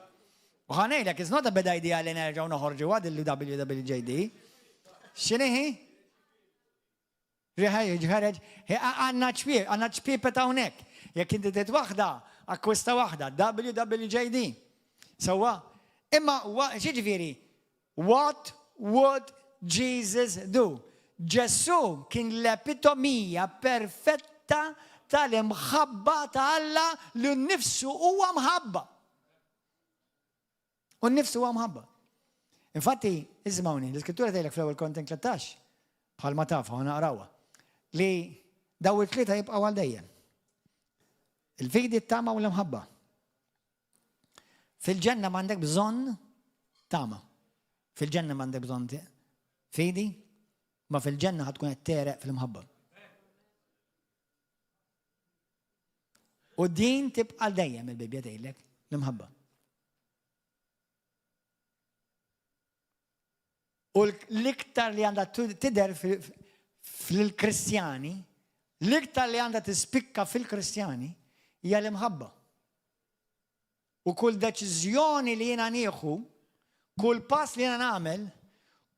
U ħa ngħidlek, it's not a bad idea li nerġgħu noħorġu għad il-WWJD. X'inhi? Ħareġ, għandna ċpiep, għandna ċpiepet hawnhekk. Jekk inti trid waħda, akkwista waħda, WWJD. Sewwa, imma x'jiġifieri? What would Jesus do? Ġesù kien l-epitomija perfetta tal-imħabba ta' Alla li nnifsu huwa mħabba. U nnifsu huwa mħabba. Infatti, iżmawni, l-iskrittura tgħidlek fl-ewwel Korintin 13, bħalma tafu ħa naqrawha, li daw it-tlieta jibqgħu għal dejjem. Il-fidi, t-tama u l-imħabba. Fil-ġenna m'għandek bżonn tama. Fil-ġenna m'għandek bżonn fidi, ma fil-ġenna ħatkun qed tereq fil-imħabba. U din tibqa' dejjem il-Bibbja tgħidlek l-imħabba. U l-iktar li għandha tidher fil-Kristjani, l-iktar li għandha tispikka fil-Kristjani hija l-imħabba. U kull deċiżjoni li jiena nieħu, kull pass li jiena nagħmel,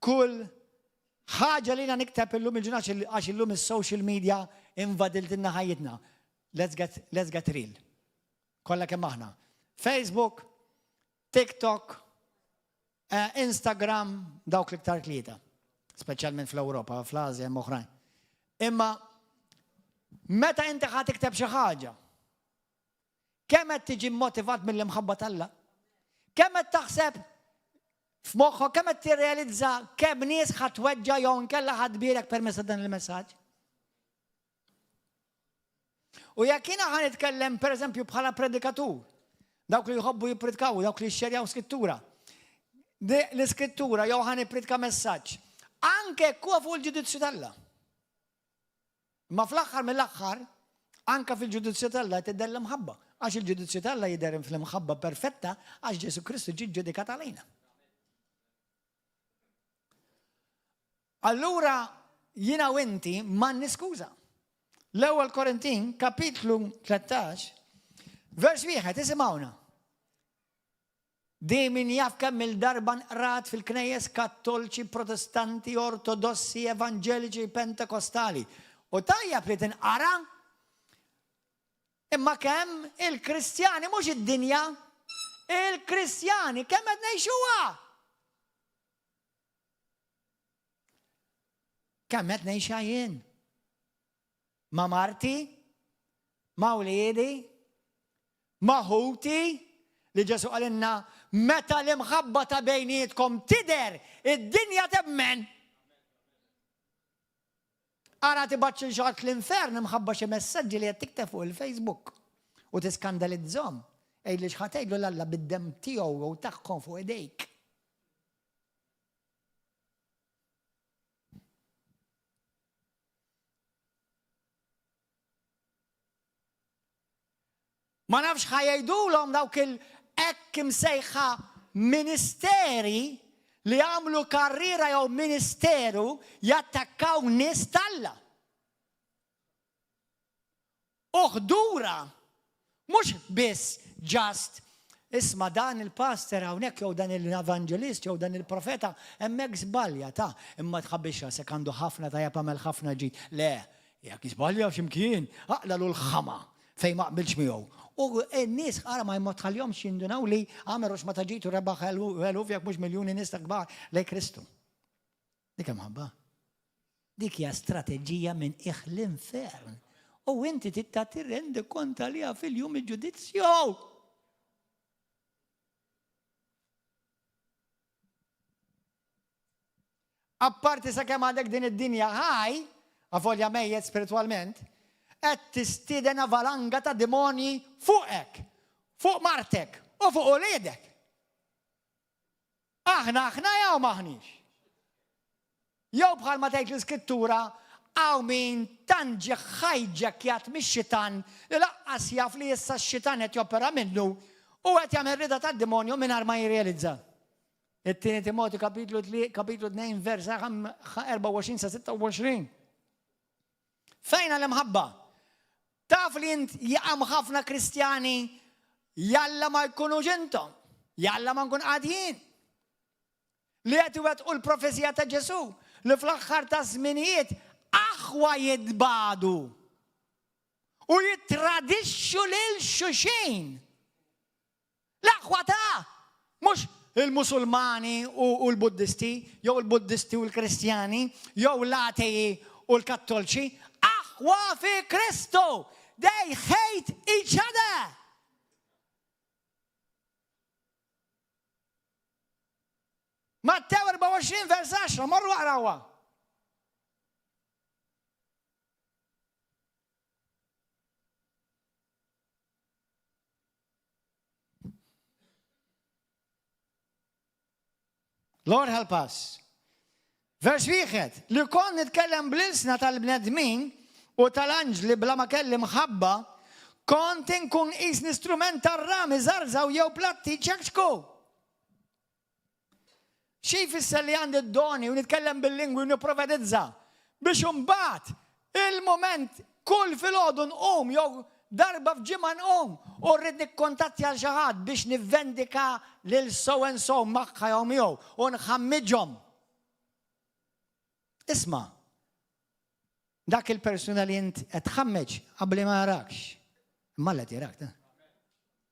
kull ħaġa li jiena nikteb illum il-ġurnata għax illum is-social media invadiltilna ħajjitna. Let's get, let's get real. Kollha kemm aħna. Facebook, TikTok, eh, Instagram, dawk l-iktar tlieta. Speċjalment fl-Ewropa, fl-Asja hemm oħrajn. Imma meta inti ħa tikteb xi ħaġa, kemm qed tiġi motivat mill-imħabba t'Alla? Kemm qed taħseb f'moħħok, kemm qed tirrealizza kemm nies ħa tweġġa' jew inkella ħa tbierek permezz ta' dan il-messaġġ? U jekk jiena ħa nitkellem pereżempju bħala predikatur, dawk li jħobbu jippritkaw, dawk li jxerjaw skrittura. L-iskrittura jew ħa nippritka messaġġ, anke jekk huwa fuq il-ġudizzju t'Alla. Ma fl-aħħar mill-aħħar, anke fil-ġudizzju t'Alla tidher l-imħabba, għax il-ġudizzju t'Alla jidher fl-imħabba perfetta għax Ġesu Kristu ġie ġudikat għalina. Allura jiena u inti m'għandni skuża. L-ewwel Korintin, kapitlu 13, vers wieħed, isimgħuna. Di min jaf kemm il-darba nqrat fil-knejjes kattolċi, protestanti, ortodossi, evanġeliċi, pentekostali. U tajjeb li tinqara imma kemm il-Kristjani, mhux id-dinja, il-Kristjani kemm qed ngħixuha. Kemm qed ngħixha jien? Ma' marti? Ma' wliedi? Ma' ħuti? Li Ġesu qalilna meta l-imħabba ta' bejnietkom tidher, id-dinja temmen. Ara tibgħatx lil xi ħadd l-infern imħabba xi messaġġi li qed tikteb fuq il-Facebook u tiskandalizzhom. Għidli x'ħa tgħidlu 'l Alla bid-demm tiegħu jew tagħhom fuq idejk. Ma nafx ħa jgħidulhom dawk il. hekk imsejħa ministeri li għamlu karriera jew ministeru jattakkaw nies t'Alla. U ħdura, mhux biss just isma' dan il-pastor hawnhekk jew dan l-evanġelist jew dan il-profeta hemmhekk żbalja ta' imma tħabbix rasek għandu ħafna tajjeb għamel ħafna ġid. Le, jekk jiżbalja x'imkien, aqlalu l-ħama fejn ma qbilx miegħu. U n-nies ara ma tħallihomx jindunaw li għamel ruxma ta' ġid u rebaħ eluf jekk mhux miljuni nies ta' kbar lejn Kristu. Dik imħabba. Dik hija strateġija minn qiegħ l-infern. U inti trid tagħti rendi kont għaliha fil-jum il-ġudizzju. Apparti sakemm għadek din id-dinja ħaj, avolja mejjet spiritwalment, qed tistieden avalanga ta' demonji fuqek, fuq martek u fuq uliedek. Aħna aħna jew m'aħniex? Jew bħalma tgħid l-Iskrittura, hawn min tant ġie ħajġekjat mix-xitan li laqqas jaf li issa x-xitan qed jopera minnu u qed jagħmel rieda tad-demonju mingħajr ma jirrealizza. It-tieni Timotju kapitlu kapitlu 2 vers 24 sa 26. Fejna l-imħabba? Taf li int jaqam ħafna Kristjani jalla ma jkunux intom, jalla ma nkun qagħad jien. Li qed iwettqu l-profezija ta' Ġesù li fl-aħħar ta' żminijiet aħwa jitbagħdu u jittradixxu lil xulxin. L-aħwa ta' mhux il-Musulmani u l-Buddisti, jew il-Buddisti u l-Kristjani, jew l-atei u l-Kattolċi, aħwa fi Kristu! They hate each other! Mattew 24 vers 10, morru aqrawha. Lord help us. Vers wieħed, li kont nitkellem bl-ilsna tal-bnedmin u tal-anġli bla ma kelli mħabba, kont inkun qisni strument tar-rami żarżaw jew platti ċekċku. Xi jfisser li għandi d-doni u nitkellem bil-lingwi u nipprofetizza biex imbagħad il-mument kull filgħodu nqum jew darba f'ġimgħa nqum u rrid nikkontattja l xi ħadd biex nivvendika lil so and so magħha jew miegħu u nħammiġhom. Isma' Dak il-persuna li int qed tħammeġ qabli ma jarakx. Imma Alla qed jarak ta.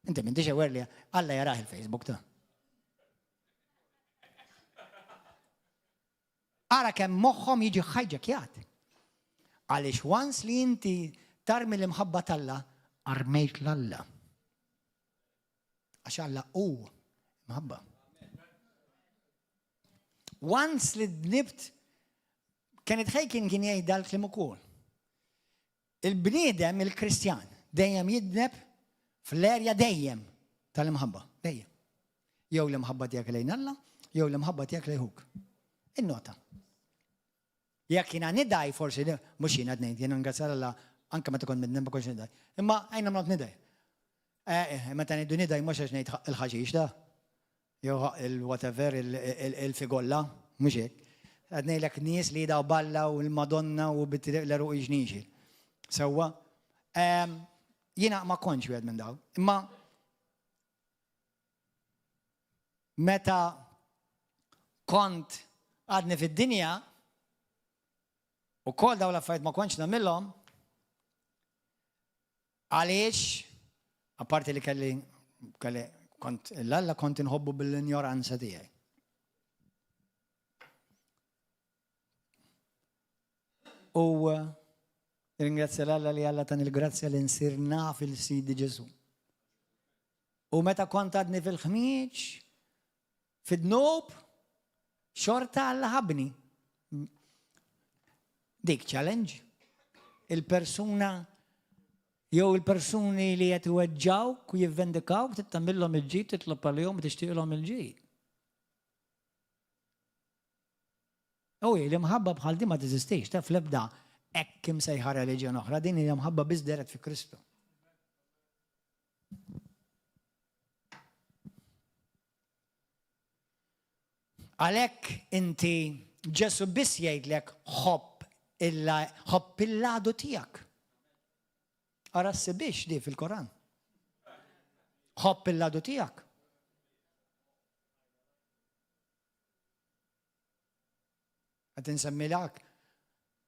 Inti m'intix aware li Alla jarah il-Facebook ta. Ara kemm moħħhom jiġi ħajġekjat. Għaliex once li inti tarmi l-imħabba t'Alla, armejt l-Alla. Għax Alla hu mħabba. Once li dnibt, Kenneth Hagin kien jgħid dal-kliem ukoll. Il-bniedem, il-Kristjan, dejjem jidneb fl-erja dejjem tal-imħabba, dejjem. Jew l-imħabba tiegħek lejn Alla, jew l-imħabba tiegħek lejn ħuk. Innota. Jekk jiena nidaj, forsi, mhux jiena ngħid, jiena ngrazzjar Alla anke meta kont midneb ma kontx nidaj. Imma għajna ma nidaj. Eh, eh, meta ngħidu nidaj mhux għax ngħid il-ħaxix da. Jew il-whatever, il-figolla, mhux hekk. Qed ngħidlek nies li jidaw balla u l-Madonna u bit-l-eruq iġnixi. Sewwa. Jiena ma kontx wieħed minn daw. Imma meta kont għadni fid-dinja u kol daw l-affarijiet ma kontx nagħmilhom, Għaliex, apparti li kelli, kelli, kont, l-Alla kont inħobbu bil-injoranza tiegħi. U eh, ringrazzja l-Alla li Alla tan il-grazzja li nsir naf il-Sidi Ġesu. U meta kont għadni fil-ħmieġ, Fid-dnub, xorta Alla ħabbni. Dik challenge. Il-persuna jew il-persuni li qed iweġġawk u jivvendikawk trid tagħmilhom il-ġid, titlob għalihom u tixtieqilhom il-ġid. U l-imħabba bħal din ma teżistix, taf l-ebda hekk imsejħa reliġjon oħra, din hija mħabba biss deret fi Kristu. Għalhekk inti Ġesù biss jgħidlek ħobb ħobb il-għadu tiegħek. Ara ssibhiex di fil-Koran. Ħobb il-għadu tiegħek. Qed insemmilak.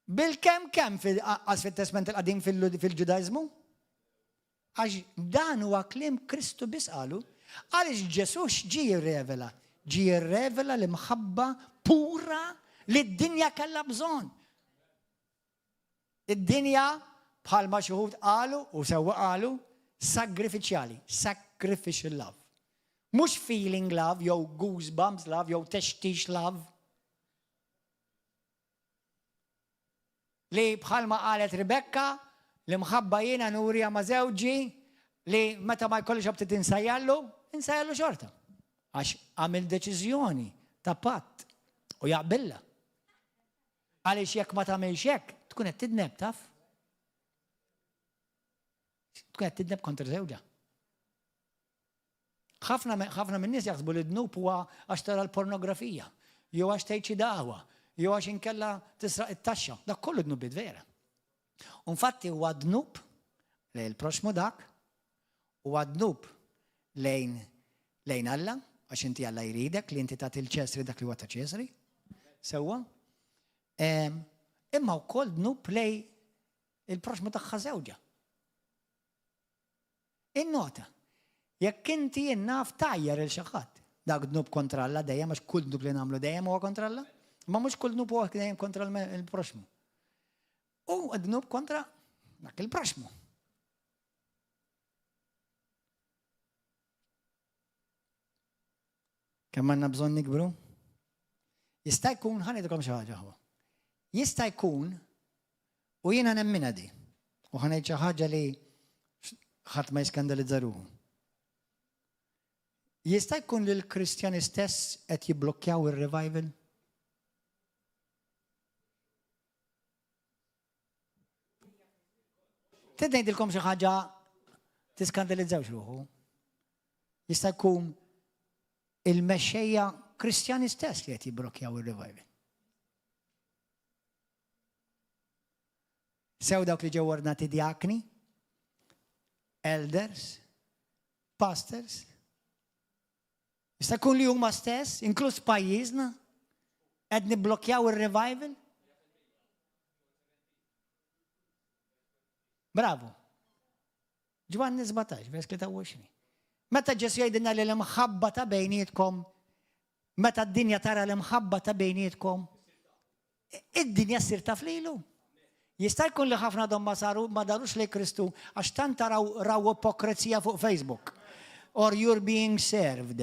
Bil-kemm kemm għas fit-Testment il-Qadim fil-Ġudaiżmu? Għax dan huwa kliem Kristu biss qalu. Għaliex Ġesù x'ġie jirrevela? Ġie jirrevela l-imħabba pura li d-dinja kellha bżonn. Id-dinja, bħalma xi wħud qalu u sewwa qalu, sagrifiċjali, sacrificial love. Mhux feeling love jew goosebumps love jew textix love. Li bħalma qalet Rebecca, l-imħabba jiena nuriha ma' żewġi li meta ma jkollix aptit insajjallu, insajjallu xorta. Għax għamil deċiżjoni ta' patt u jaqbilla. Għaliex jekk ma tagħmilx hekk, tkun qed tidneb, taf? Tkun qed tidneb kontra żewġha. Ħafna ħafna min-nies jaħsbu li dnub huwa għax tara l-pornografija, jew għax tgħid xi dagħwa, jew għax inkella tisraq it-taxxa. Dak kollu dnubiet vera. U nfatti huwa dnub lejn il-proxmu dak, huwa dnub lejn lejn Alla, għax inti Alla jridek li inti tagħti l-Ċesri dak li huwa ta' Ċesri. Sewwa. Imma wkoll dnub lej il-proxmu tagħha żewġha. Innota, jekk inti jien naf tgħajjar 'il xi ħadd, dak dnub kontra Alla dejjem għax kull dnub li nagħmlu dejjem huwa kontra Alla, imma mhux kull dnub huwa dejjem kontra l-proxmu. U dnub kontra dak il-proxmu. Kemm għandna bżonn nikbru? Jista' jkun, ħa ngħidilkom xi ħaġa ħwa. Jista' jkun, u jiena nemminha di, u ħa ngħid xi ħaġa li ħadd ma jiskandalizza ruħu. Jista' jkun li l-Kristjani stess qed jibblokkjaw ir-revival? Trid ngħidilkom xi ħaġa tiskandalizzawx ruħu. Jista' jkun il-mexxejja Kristjani stess li qed jibbrokjaw ir-revival. Sew dawk li ġew ordnati djakni, elders, pastors, Jista' jkun li huma stess, inkluż pajjiżna, qed nibblokjaw ir-revival? Bravo. Ġwanni 17, vers 23. Meta Ġesu jgħidilna li l-imħabba ta' bejnietkom, meta d-dinja tara l-imħabba ta' bejnietkom, Id-dinja ssir taf lilu. Jista' jkun li ħafna għadhom ma saru ma darux lejn Kristu għax tant taraw raw ipokrezija fuq Facebook. Or you're being served.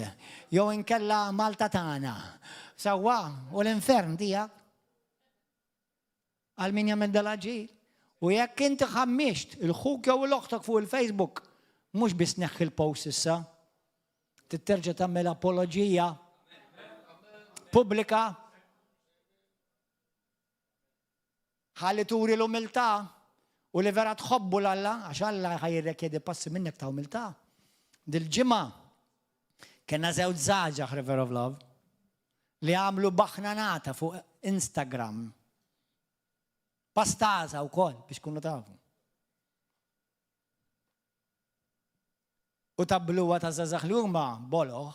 Jew inkella Malta tagħna. Sewwa, u l-infern tiegħek. Għal min jagħmel dal-aġir. U jekk inti ħammixt il-ħuk jew l-oħtok fuq il-Facebook, mhux biss neħħi l-post issa. Trid terġa' tagħmel apoloġija pubblika ħalli turi l-umiltà u li vera tħobbu l-Alla, għax Alla ħa jirrekjedi passi minnek ta' umiltà. Dil-ġimgħa kellna żewġ żgħażagħ River of Love li għamlu baħnanata fuq Instagram. Pastaza wkoll biex kunu tafu. U ta' bluha ta' żgħażagħ li huma boloh,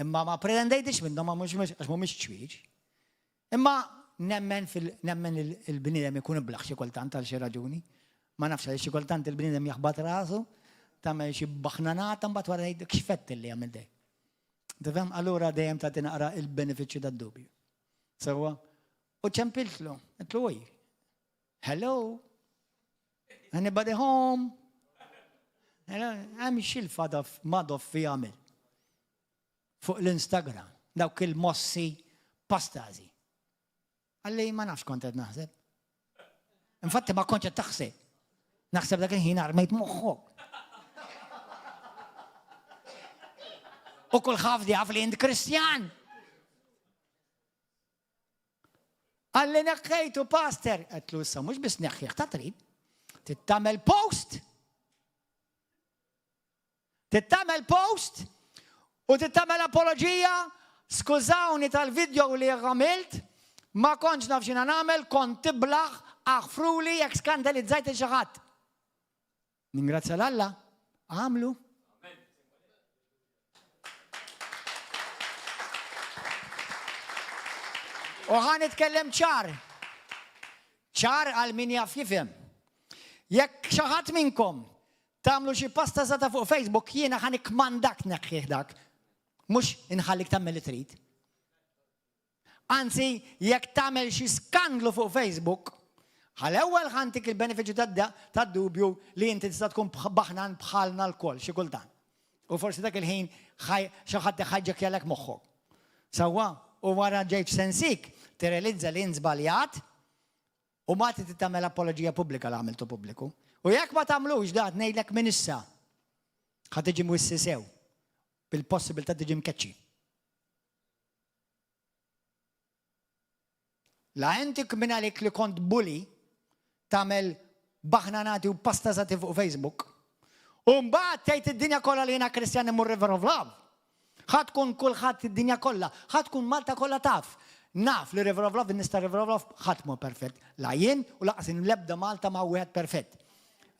imma ma pretendejtix minnhom ma mhux għax mhumiex ċwieġ. Imma nemmen fil nemmen il-bniedem ikun iblaħ xi kultant għal xi raġuni. Ma nafx għaliex xi kultant il-bniedem jaħbat rasu, tagħmel xi baħnanata mbagħad wara jgħidlek x'fett li għamilt hekk. Tifhem? Allura dejjem tagħti naqra il-benefiċċju tad-dubju. Sewwa? U ċempiltlu, għedtlu oj. Hello? Anybody home? Hemm xil-fada Madoff fi għamil fuq l-Instagram, dawk il-mossi pastazi. Għalli ma nafx kont qed naħseb. Infatti ma kontx qed taħseb. Naħseb dak il-ħin armejt moħħok. U kulħadd jaf li int Kristjan. Qalli neħħejtu pastor. Għedtlu issa mhux biss neħħih ta' trid. Trid tagħmel post. Trid tagħmel post u trid tagħmel apoloġija. Skużawni tal-video li għamilt, ma kontx naf x'inha nagħmel, kont tiblaħ, aħfruli jekk skandalizzajt il xi ħadd. Ningrazzja 'l Alla, għamlu. U ħa nitkellem ċar. Ċar għal min jaf jifhem. Jekk xi ħadd minnkom tagħmlu xi pasta żata fuq Facebook, jiena ħa nikkmandak tneħħih dak. Mhux inħallik tagħmel li trid. Anzi, jekk tagħmel xi skandlu fuq Facebook, għal-ewwel ħantik il-benefiċċju tad-dubju li inti tista' tkun baħnan bħalna lkoll xi kultant. U forsi dak il-ħin xi ħadd iħaġġek moħħok. Sewwa, u wara ġejt f'sensik, tirrealizza li int żbaljat u ma trid tagħmel apoloġija pubblika li għamiltu pubbliku. U jekk ma tagħmlux dat ngħidlek minn issa, ħa tiġi mwissi sew bil-possibilità tiġi mkeċċi. La inti minn għalik li kont bully tagħmel baħnanati u pastazati fuq Facebook. U mbagħad tgħid id-dinja kollha li jiena Kristjan immur River of Love. Ħa tkun kulħadd id-dinja kollha, ħa tkun Malta kollha taf. Naf li River of Love, in-nies ta' River of Love ħadd mhu perfett. La jien u lanqas l-ebda Malta ma wieħed perfett.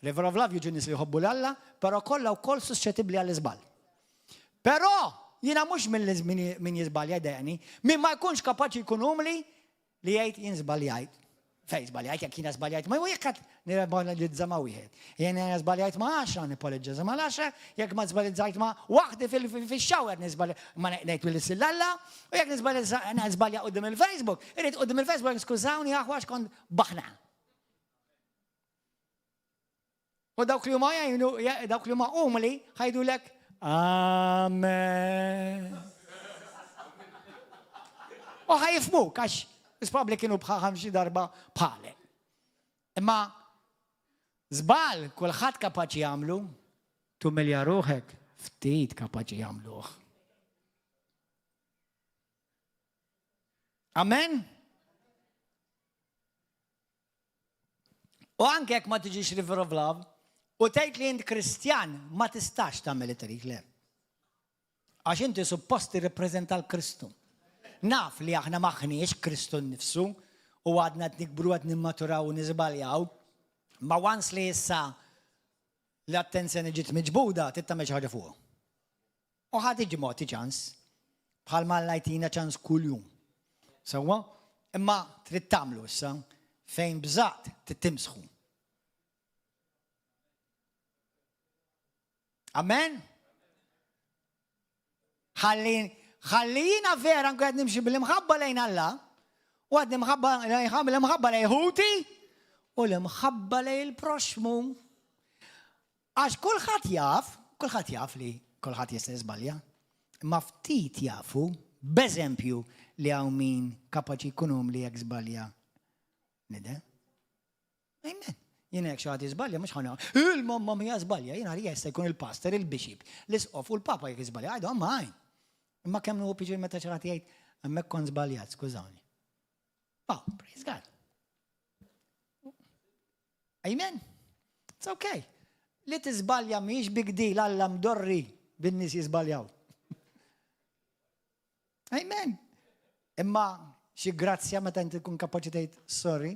River of Love jiġu nies li jħobbu 'l Alla, però kollha wkoll suscettibbli għall-iżball. Però jiena mhux min jiżbalja jdejqni, min ma jkunx kapaċi jkun umli li jgħid jien żbaljajt. Fej żbaljajt, jekk jiena żbaljajt ma' wieħed, nirrepolizza ma' wieħed. Jien jiena żbaljajt ma' għaxra, nippoliġġa ma' l-għaxra, jekk ma żbaljajt ma' waħdi fix-shower niżbalja ma ngħid lil issil Alla, u jekk niżbalja quddiem il-Facebook, irid quddiem il-Facebook skużawni aħwa x'kont baħna. U dawk li huma jgħinu, dawk li huma umli ħajdulek Amen. U ħajfmuk għax probabbli kienu bħal xi darba bħalek. Imma żball kulħadd kapaċi jagħmlu, tumilja ruħek ftit kapaċi jagħmluh. Amen? U anke jekk ma tiġix River of Love u tgħid li int Kristjan ma tistax tagħmel li trid le. Għax inti suppost tirrepreżenta l-Kristu. Naf li aħna maħniex Kristu nnifsu u għadna qed nikbru qed nimmaturaw u niżbaljaw, ma once li issa l-attenzjoni ġiet miġbuda trid tagħmel xi ħaġa fuqha. U ħa tiġi mogħti ċans, bħalma Alla jtina ċans kuljum. Sewwa? Imma trid tagħmlu issa fejn bżaqt trid timsħu. Amen? Ħalli ħalli jiena vera nkun qed nimxi bil-imħabba lejn Alla u għad imħabba l-imħabba lejn ħuti u l-imħabba lejn il-proxmu. Għax kulħadd jaf, kulħadd jaf li kulħadd jista' jiżbalja, imma ftit jafu, b'eżempju, li hawn min kapaċi jkun umli jekk żbalja nidem. Amen. Jiena jekk xi ħadd jiżbalja mhux ħa il-mamma mija żbalja, jiena għalija jista' jkun il-pastor, il-bishop, l-isqof u l-papa jekk jiżbalja, I don't mind. Imma kemm nieħu pjaċir meta xi ħadd jgħid hemmhekk kont żbaljat, skużawni. Oh, praise God. Amen. It's okay. Li tiżbalja mhijiex big deal Alla mdorri bin-nies jiżbaljaw. Amen. Imma xi grazzja meta inti tkun kapaċi tgħid sorry.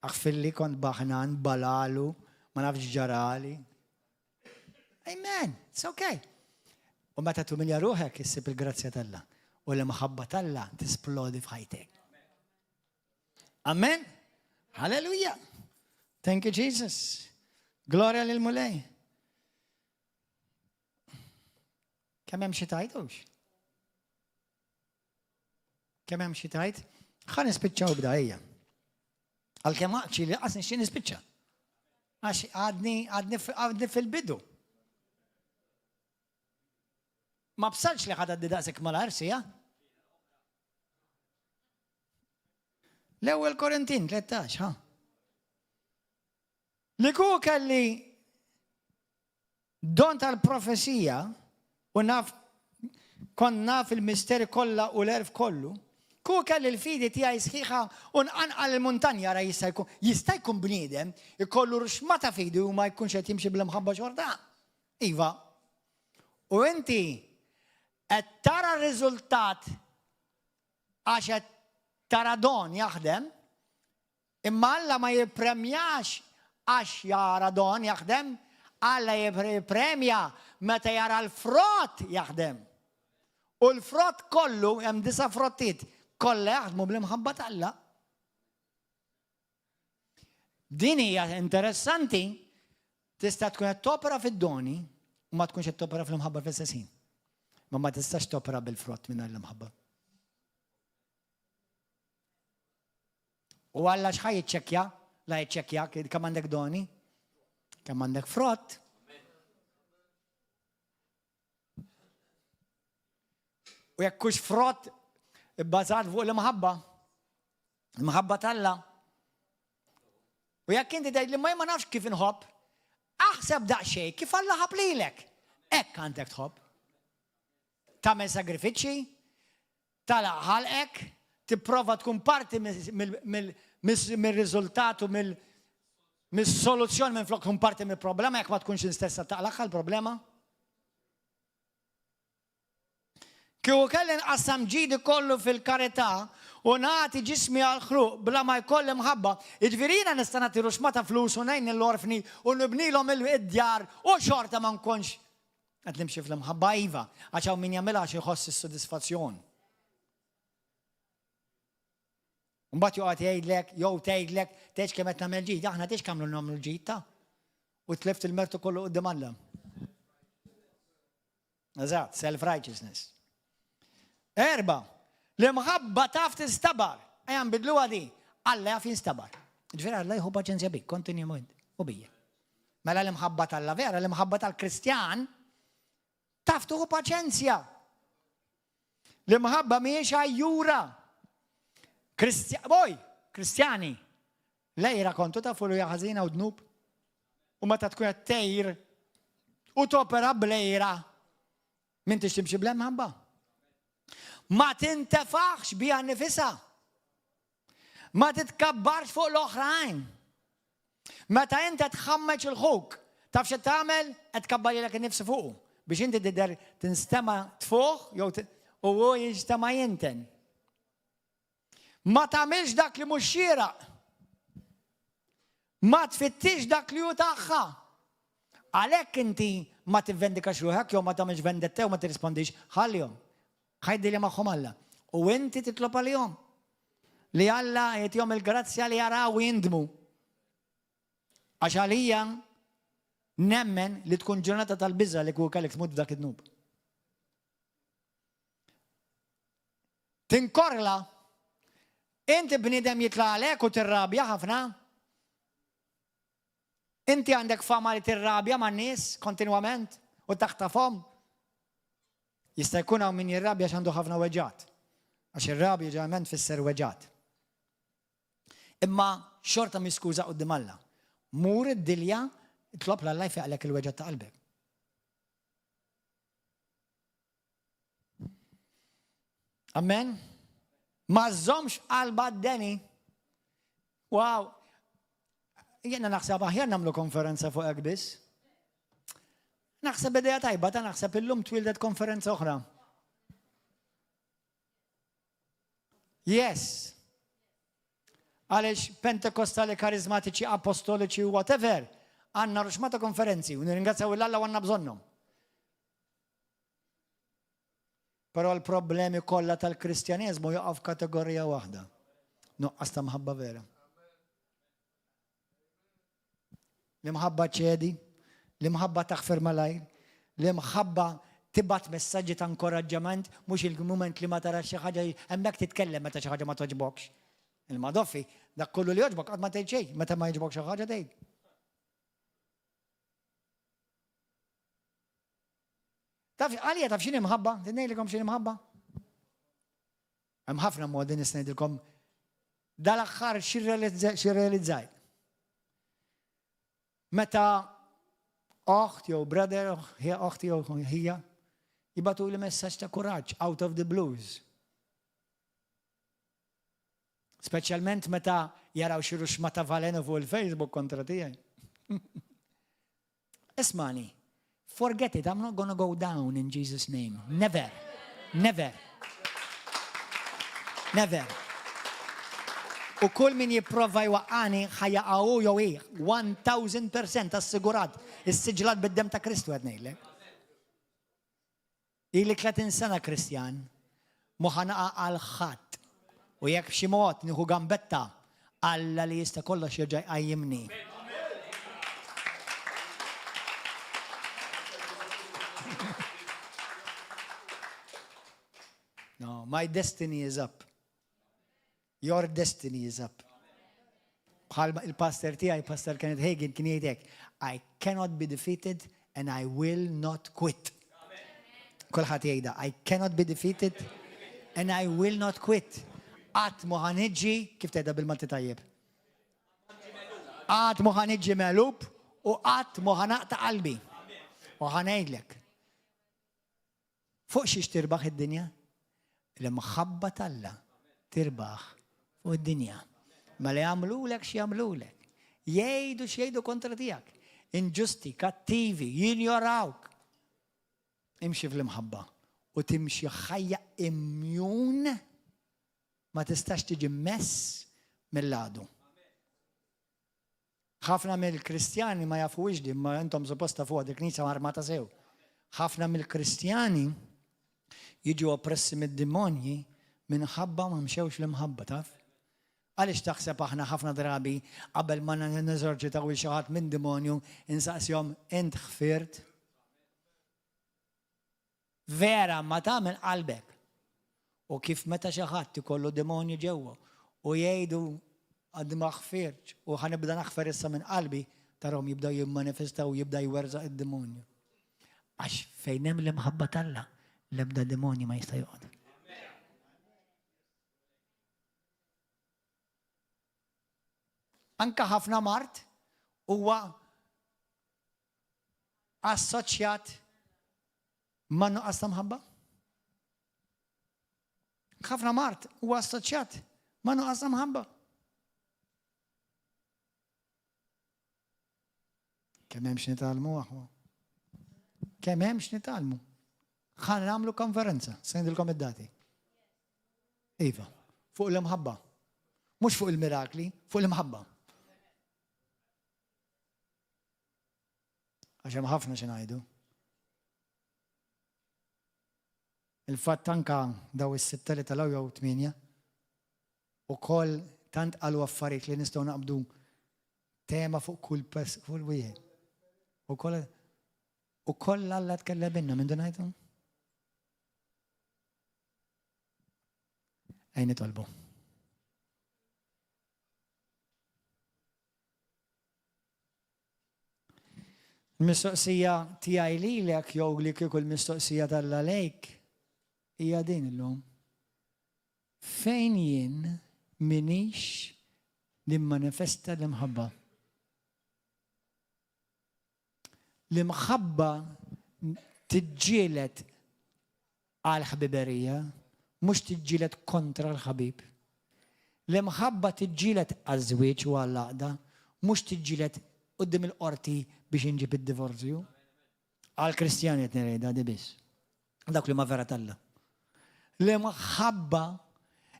Aħfirli kont baħnan, balalu, ma nafx ġarali. Amen. It's okay. U meta tumilja ruħek issib il-grazzja t'Alla u l-imħabba t'Alla tisplodi f'ħajtek. Amen. Hallelujah. Thank you, Jesus. Gloria lil Mulej. Kemm hemm xi tgħidux? Kemm hemm xi tgħid? Ħa nispiċċaw b'da ejja. Għalkemm aqċi li qas nixtieq nispiċċa. Għax għadni għadni fil-bidu. Ma bsalx li ħadha daqshekk malajr sija. L-ewwel Korintin 13, ha. Li ku kelli don tal-profezija u naf kont naf il-misteri kollha u l-għerf kollu, ku kelli l-fidi tiegħi sħiħa u nqanqal il-muntanja ra jista' jkun jista' jkun bniedem ikollu ruxmata fidi u ma jkunx qed jimxi bl-imħabba xorta. Iva. U inti. Qed tara r-riżultat għax qed tara don jaħdem, imma Alla ma jippremjax għax jara don jaħdem, Alla jippremja meta jara l-frott jaħdem. U l-frott kollu, hemm disa' frottiet, kollha jaħdmu bl-imħabba t'Alla. Din hija interessanti, tista' tkun qed topera fid-doni u ma tkunx qed topera fl-imħabba fl-istess ħin. Ma ma tistax topera bil-frott mingħajr l-imħabba. U Alla x'ħa jiċċekkja? La jiċċekkja kemm għandek doni, kemm għandek frott. U jekk hux frott bbażat fuq l-imħabba, l-imħabba t'Alla. U jekk inti tgħid li ma ma nafx kif inħobb, aħseb daqsxejn kif Alla ħab lilek. Hekk għandek tħobb. Tagħmel sagrifiċċji, tagħlaq ħalqek, tipprova tkun parti mir-riżultat u mis-soluzzjoni minflok tkun parti mill-problema jekk ma tkunx instessa taqlagħha l-problema. Kieku kelli nqassam ġidi kollu fil-karità u nagħti ġismi għall-ħruq bla ma jkolli mħabba, jiġifieri jiena nista' nagħti ruxma ta' flus u ngħin lill-orfni u nibnilhom id-djar u xorta ma nkunx Qed nimxi fl-imħabba iva, għax hawn min jagħmilha għax iħoss is-sodisfazzjon. Mbagħad joqgħod jgħidlek jew tgħidlek tgħidx kemm qed nagħmel ġid, aħna tgħidx kemm nagħmlu ġid ta' u tlift il-mertu kollu qudiem Alla. Eżatt, self-righteousness. Erba, l-imħabba taf tistabar. Ejja nbidluha di. Alla jaf jinstabar. Ġifieri Alla jieħu paċenzja bik, kontinwament u bija. Mela l-imħabba tal-la vera, l-imħabba tal-Kristjan, taf tuħu paċenzja. L-imħabba mhijiex għajjura. Boj, Kristjani, lejra kontu tafu li ħażina u dnub. U meta tkun qed tgħir u topera blejra, m'intix timxi bl-imħabba. Ma tintefaħx biha nifisha. Ma titkabbarx fuq l-oħrajn. Meta inti tħammeġ il-ħuk, taf x'qed tagħmel? Qed tkabbar lilek innifsi fuqu biex inti tidher tinstema' tfuħ jew u hu jinstema' jinten. Ma tagħmilx dak li mhux xieraq. Ma tfittix dak li hu tagħha. Għalhekk inti ma tivvendikax ruħek jew ma tagħmilx vendetta jew ma tirrispondix, ħallihom. Ħajdili magħhom Alla. U inti titlob għalihom. Li Alla jagħtihom il-grazzja li jaraw u jindmu. Għax għalija nemmen li tkun ġurnata tal-biża li kieku kellek tmut b'dak id-dnub. Tinkorla. Inti bniedem jitla' għalek u tirrabja ħafna. Inti għandek fama li tirrabja man-nies kontinwament u taħtafhom. Jista' jkun hawn min jirrabja għax għandu ħafna weġgħat. Għax ir-rabja ġeneralment tfisser weġgħat. Imma xorta mhi skuża quddiem Alla. Mur id-dilja, itlob 'l Alla jfeqlek il-weġgħat ta' qalbek. Amen. Ma żżommx qalba d-deni. Wow. Jiena naħseb aħjar nagħmlu konferenza fuq hekk biss. Naħseb idea tajba ta' naħseb illum twildet konferenza oħra. Yes. Għaliex Pentekostali, karizmatiċi, apostoliċi, whatever, għandna ruxma ta' konferenzi u nirringrazzjaw il-Alla u għandna bżonnhom. Però l-problemi kollha tal-Kristjaneżmu jaqgħu f'kategorija waħda. Nuqqas ta' mħabba vera. L-imħabba ċedi, l-imħabba taħfer malajr, l-imħabba tibgħat messaġġi ta' inkoraġġament, mhux il-mument li ma tarax xi ħaġa hemmhekk titkellem meta xi ħaġa ma toġbokx. Il-madoffi, dak kollu li jogħġbok qatt ma tgħid xejn, meta ma jogħġbok xi ħaġa tgħid. Taf, għalija taf x'inhi mħabba? Ngħidilkom x'inhi mħabba? Hemm ħafna modi nista' ngħidilkom dal-aħħar xi realizzajt. Meta oħt jew brother, oħt jew ħija, jibagħtu li messaġġ ta' kuraġġ out of the blues. Speċjalment meta jaraw xi ruxma ta' valenu fuq il-Facebook kontra tiegħi. Ismagħni, forget it, I'm not gonna go down in Jesus' name. Never. Never. Never. U kull min jipprova jwaqqani ħa jaqa' hu jew hi, 1000% assigurat, issiġlat bid-demm ta' Kristu qed ngħidlek. Ili 30 sena Kristjan, mhu ħa naqa' għal ħadd. U jekk b'xi mod nieħu gambetta, Alla li jista' kollox jerġa' jqajjimni. No, my destiny is up. Your destiny is up. Bħal il-pastor tiegħi, Pastor Kenneth Hagin, kien jgħidek, I cannot be defeated and I will not quit. Kulħadd jgħidha, I cannot be defeated and I will not quit. Qatt mhu ħa niġi, kif tgħidha bil-Malti tajjeb? Qatt mhu ħa niġi megħlub u qatt mhu ħa naqta' qalbi. U ħa ngħidlek. Fuq xiex tirbaħ id-dinja? L-imħabba t'Alla tirbaħ fuq id-dinja. Mela jagħmlulek x'jagħmlulek. Jgħidu x'jgħidu kontra tiegħek. Inġusti, kattivi, jinjorawk. Imxi fl-imħabba u timxi ħajja immune ma tistax tiġi mess mill-għadu. Ħafna mill-Kristjani ma jafuhiex din, ma intom suppost tafuha dik knisja armata sew. Ħafna mill-Kristjani jiġu oppressi mid-demonji minħabba ma mxewx l-imħabba, taf? Għaliex taħseb aħna ħafna drabi qabel ma neżorċitaw lil xi ħadd minn demonju insaqsihom int ħfirt? Vera ma tagħmel qalbek. U kif meta xi ħadd ikollu demonju ġewwa u jgħidu għadni ma ħfirtx u ħa nibda naħfer issa minn qalbi, tarahom jibdew jimmanifestaw u jibda jwerżaq id-demonju. Għax fejn hemm l-imħabba t'Alla, l-ebda demonju ma jista' joqgħod. Anka ħafna mard huwa assoċjat ma' nuqqas ta' mħabba. Ħafna mard huwa assoċjat ma' nuqqas ta' mħabba. Kemm hemm x'nitgħallmu aħwa. Kemm hemm x'nitgħallmu. Ħa nagħmlu konferenza, se ngħidilkom id-dati. Iva, fuq l-imħabba. Mhux fuq il-mirakli, fuq l-imħabba. Għax hemm ħafna xi ngħidu. Il-fatt anka daw is-sitta li telgħu jew tmienja ukoll tant qalu affarijiet li nistgħu naqbdu tema fuq kull kull wieħed. Ukoll ukoll Alla tkellem minna minn dunajtu? Ejn nitolbu. Il-mistoqsija tiegħi lilek jew li kieku l-mistoqsija t'Alla lejk hija din illum. Fejn jien minix nimmanifesta l-imħabba? L-imħabba tiġġieled għall-ħbiberija, mhux tiġġieled kontra l-ħabib. L-imħabba tiġġieled għaż-żwieġ u għall-għaqda, mhux tiġġieled quddiem il-qorti biex inġib id-divorzju. Għall-Kristjani qed ngħidha di biss. Dawk li huma vera t'Alla. L-imħabba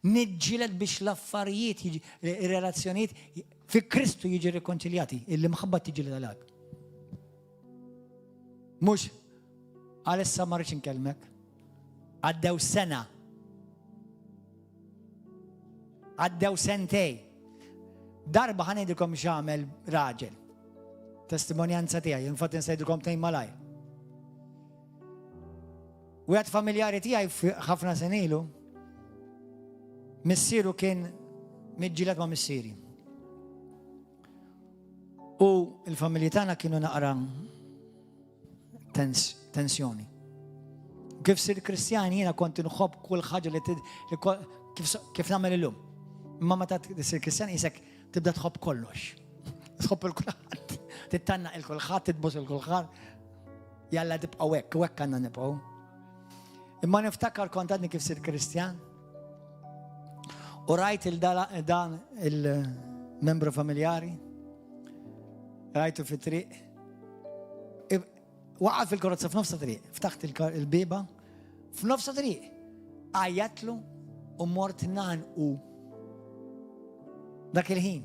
niġġieled biex l-affarijiet, ir-relazzjonijiet fi Kristu jiġi rikonċiljati. L-imħabba tiġġieled għalak. Mhux għalissa ma rridx inkellmek. Għaddew sena. Għaddew sentej. Darba ħa ngħidilkom x'għamel raġel. Testimonjanza tiegħi, infatti nsejdilkom tnejn malaj. Wieħed familjari tiegħi ħafna senilu, missieru kien miġġieled ma' missieri. U il-familji tagħna kienu naqra tens, tensjoni. Kif sir Kristjan jiena kont inħobb kull ħaġa li kif, kif nagħmel illum. Imma meta tsir Kristjan isek tibda tħobb kollox. Tħobb il kulħadd, tittanna il kulħadd, titbos il kulħadd. Jalla tibqgħu hekk, u hekk għandna nibqgħu. Imma niftakar kont għadni kif sir Kristjan. U rajt il-dan il-membru familjari, rajtu fit-triq. Waqaf il-karozza f'nofsa triq, ftaħt il-biba, f'nofsa triq. Għajjatlu u mort ngħannqu dak il-ħin.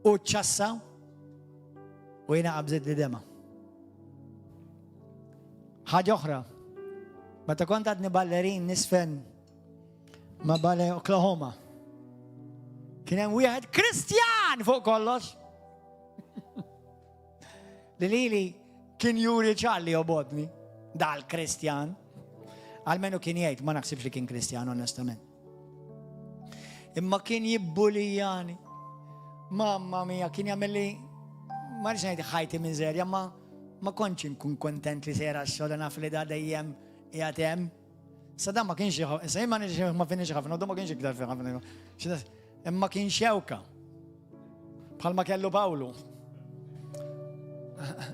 U ċassa u jiena qabżit li dema. Ħaġa oħra, meta kont għadni ballerin nisfen ma' Ballet Oklahoma. Kien hemm wieħed Kristjan fuq kollox. Li lili kien juri ċalli obodni dal-Kristjan. Almenu kien jgħid, ma naħsibx li kien Kristjan onestament. Imma kien jibbulijani. Mamma mia, kien jagħmilli ma rridx ngħid ħajti minn żerja, ma ma kontx inkun kontent li sejra x-xogħol naf li da dejjem qiegħed hemm. Sa dan ma kienx issa jien ma ma finix ħafna, u ma kienx iktar fi ħafna. Imma kien xewka. Bħalma kellu Pawlu.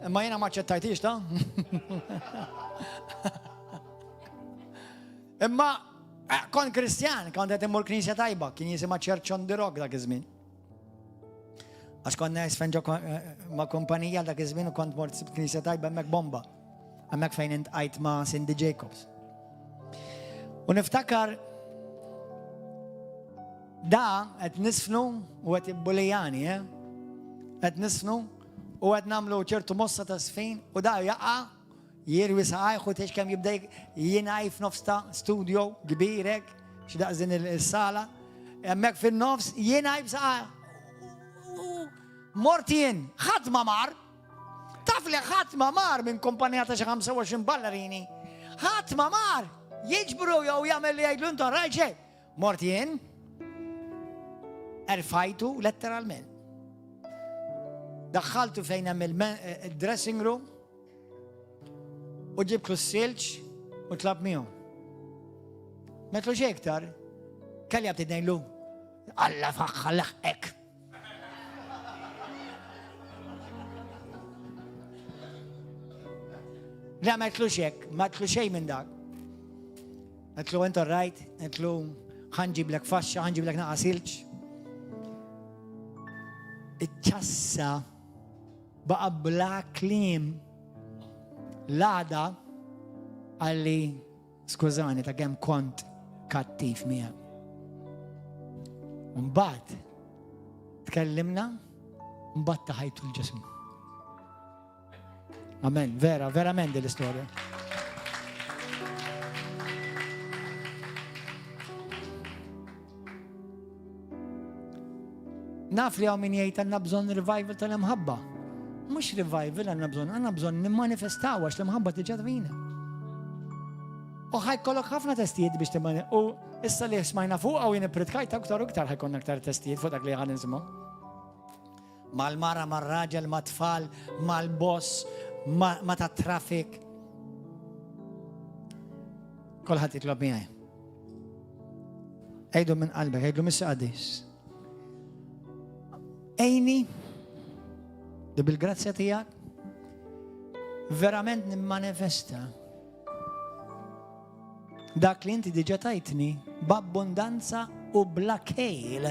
Imma jiena ma ċettajtix ta' Imma eh, kon Kristjan, kont qed immur knisja tajba, kien jisimha Church on the Rock dak iż-żmien. Għax konna nisfen ġo eh, ma' kumpanija dak iż-żmien u kont mort knisja tajba hemmhekk bomba. Hemmhekk fejn intqajt ma' Cindy Jacobs. U niftakar da qed nisfnu u qed ibbulijani, eh? Qed nisfnu u qed nagħmlu ċertu mossa ta' sfin u da jaqa' Jirwi saqajh u tgħidx kemm jibda jingħaj f'nofs ta' studio kbir hekk, xi daqs din is-sala. Hemmhekk fin-nofs jingħaj b'saqajh. Mort jien, ħadd ma mar. Taf li ħadd ma mar minn kumpanija ta' xi 25 ballerini. Ħadd ma mar jiġbru jew jagħmel li jgħidlu intom rajt xejn. Mort jien, erfajtu letteralment. Daħħaltu fejn hemm il-dressing room u ġibtlu s-silġ u tlab miegħu. Metlu xejn iktar, kelli għabtid ngħidlu, Alla faħħa laħqek. Le ma għedtlu xek, ma għedtlu xejn minn dak. Għedtlu ent rajt, għedtlu ħanġiblek faxxa, ħanġiblek naqa silġ. Iċ-ċassa baqa bla kliem l-għada għalli Skużani ta' kemm kont kattiv miegħek. Mbagħad tkellimna, mbagħad ta ħajtu l-Ġesù. Amen, vera, verament din l-istorja. Naf li hawn min jgħid għandna bżonn revival tal-imħabba. Mhux revival għandna bżonn, għandna bżonn nimmanifestaw għax l-imħabba diġà fina. U ħajkollok ħafna testijiet biex timmani. U issa li smajna fuq u jien ippritkajt aktar u iktar ħajkonna aktar testijiet fuq dak li ħan nisimgħu. Mal-mara, mar-raġel, mat-tfal, mal-boss, ma ta' traffic. Kulħadd jitlob miegħi. Ejdu minn qalbek, ejdu missi qaddis. Ejni li bil-grazzja tiegħek verament nimmanifesta dak li inti diġa tajtni b'abbundanza u bla kejl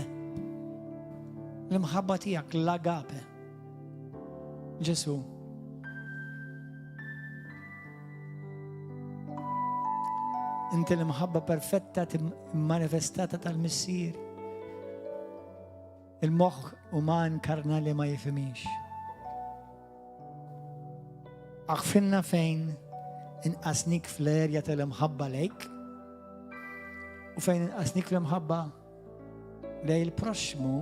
l-imħabba tiegħek l-agape. Ġesu. Inti l-imħabba perfetta manifestata tal-Missier. Il-moħħ uman karnali ma jifhimix. Aħfinna fejn inqasnik fl-erja tal-imħabba lejk u fejn inqasnik l-imħabba lej il-proxxmu,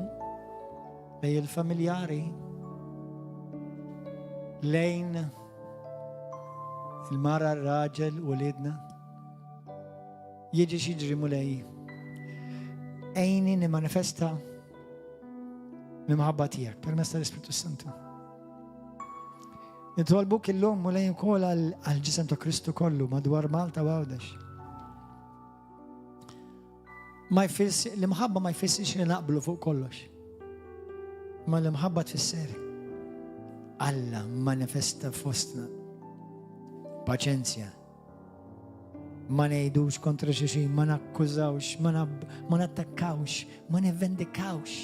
lej il-familjari, lejn il-mara, r-raġel u lidna. Jiġi xiġri mulej. Ejni nimanifesta l-imħabba tiegħek permezz tal-Ispirtu Santu. Nitolbuk illum mulej ukoll għal-ġisem ta' Kristu kollu madwar Malta u Għawdex. Ma jfissi, l-imħabba ma jfissirx li naqblu fuq kollox. Ma l-imħabba tfisser Alla manifesta fostna. Paċenzja. Ma ngħidux kontra xulxin, ma nakkużawx, ma nattakkawx, ma nivvendikawx.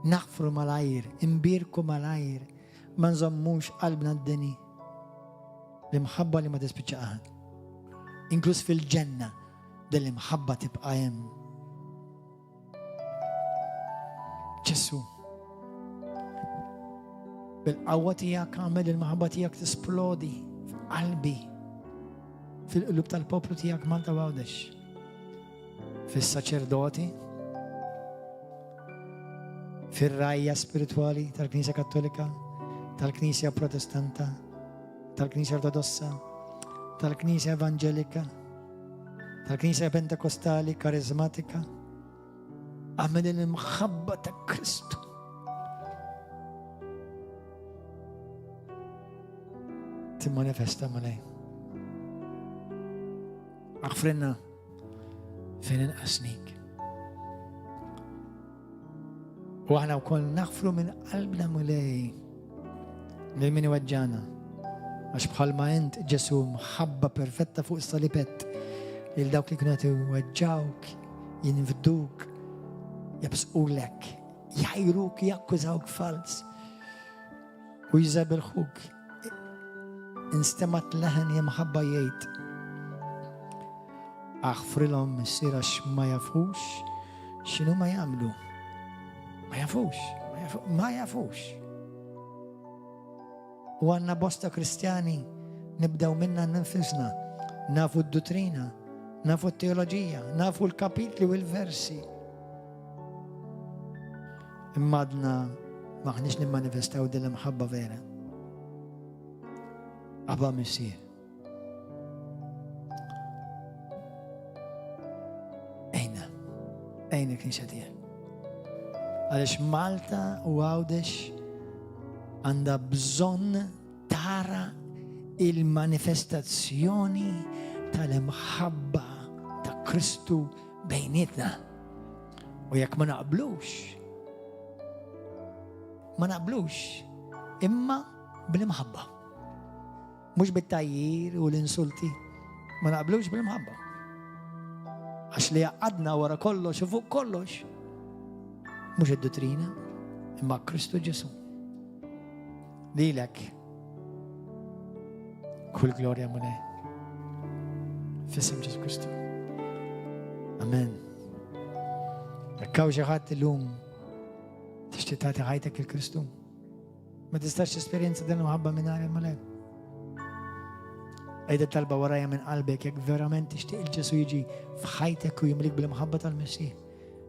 Naħfru malajr, imbirku malajr, ma nżommux qalbna d-deni. L-imħabba li ma tispiċċa qatt. Inkluż fil-ġenna, din l-imħabba tibqa' hemm. Ġesu. Bil-qawwa tiegħek għamel il-maħabba tiegħek tisplodi f'qalbi fil-qlub tal-poplu tiegħek Malta Għawdex. Fis-saċerdoti, fir-rajja spiritwali tal-Knisja Kattolika, tal-Knisja Protestanta, tal-Knisja Ortodossa, tal-Knisja Evanġelika, tal-Knisja Pentekostali Karizmatika, għamel il-imħabba ta' Kristu. Timmanifesta malej. Aħfrinna fejn inqasnik. U aħna wkoll naħfru minn qalbna mulej lil min iweġġana. Għax bħalma int Ġesu mħabba perfetta fuq is-salibett lil dawk li kienu qed iweġġawk, jinfduk, jabsqulek, jgħajruk, jakkużawk fals u jżebilħuk. Instemat leħen jimħabba jgħid. Aħfrilhom missier għax ma jafux x'inhu ma jagħmlu. Ma jafux, ma jafux. U għandna bosta Kristjani nibdew minna nfisna, nafu d-duttrina, nafu t-teoloġija, nafu l-kapitli u l-versi. Imma għadna maħniex nimmanifestaw din l-imħabba vera. Abba Missier. Ejna, ejna l-Knisja tiegħek. Għaliex Malta u Għawdex għandha bżonn tara il-manifestazzjoni tal-imħabba ta' Kristu bejnietna. U jekk ma naqblux, ma naqblux, imma bl-imħabba. Mhux bit-tgħajjir u l-insulti. Ma naqblux bil-mħabba. Għax li għadna wara kollox u fuq kollox. Mhux id-duttrina, imma Kristu Ġesu. Lilek. Kull glorja mulej. Fissim Ġesu Kristu. Amen. Jekk hawn xi ħadd illum tixtieq tagħti ħajtek il Kristu. Ma tistax tesperjenza din l-imħabba mingħajr il-Mulej. Għidha talba warajja minn qalbek jekk verament tixtieq il-Ġesu jiġi f'ħajtek u jimlik bil-imħabba tal-Messih.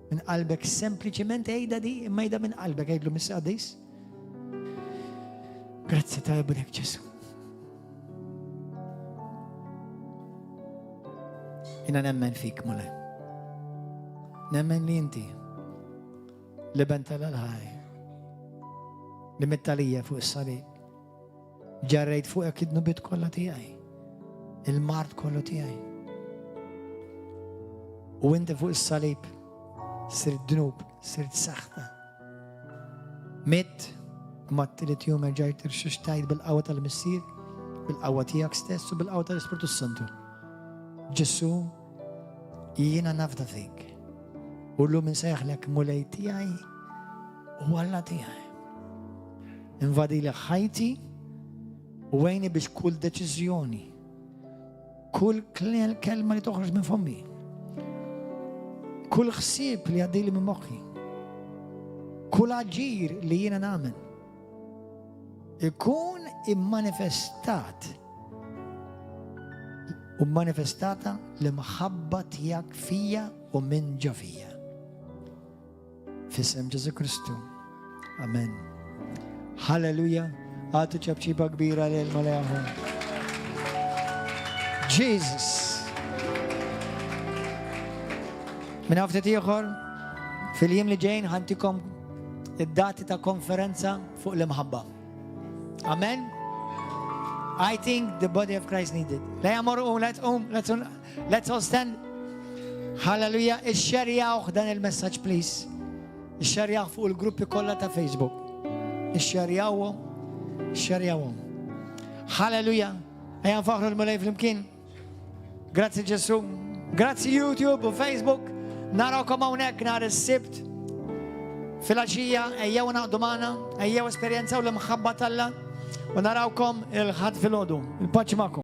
Minn qalbek sempliċiment għidha di, imma għidha minn qalbek għidlu Missier Qaddis. Grazzi ta' ibnek Ġesu. Jina nemmen fik, Mulej. Nemmen li inti L-Iben tal-Ħaj li mittalija fuq is-salib. Ġarrejt fuqek id-dnubiet kollha tiegħi, il-mard kollu tiegħi. U inti fuq is-salib sirt dnub, sirt saħta. Mitt u mat-tielet jum erġajt irxuxtajt bil-qawwa tal-Missier, bil-qawwa tiegħek stess u bil-qawwa tal-Ispirtu Santu. Ġesu, jiena nafda fik. U llum insejjaħlek Mulej tiegħi u Alla tiegħi. Invadili ħajti u għini biex kull deċiżjoni, kull kelma li toħroġ minn fommi, kull ħsieb li għaddili minn moħħi, kull aġir li jiena nagħmel, ikun immanifestat u manifestata l-imħabba tiegħek fija u minn ġo fija. F'isem Ġesu Kristu. Amen. Halleluja. Għatu ċapċipa kbira lil Mulej Jesus. Minn ftit ieħor fil-jiem li ġejn ħa ntikom id-dati ta' konferenza fuq l-imħabba. Amen. I think the body of Christ needed. Lejja morru, let's, um, let's, let's all stand. Hallelujah. Ixxerjawh dan il-messaġġ, please. Ixxerjawh fuq il-gruppi kollha ta' Facebook. Ixxerjawhom, ixxerjawhom. Hallelujah. Ejja nfaħru l-Mulej flimkien. Grazzi Ġesu. Grazzi YouTube u Facebook. Narawkom hawnhekk nhar is-Sibt. Filgħaxija ejjew naqdu magħna, ejjew esperjenzaw l-imħabba t'Alla. U narawkom il-Ħadd filgħodu. Il-paċi magħkom.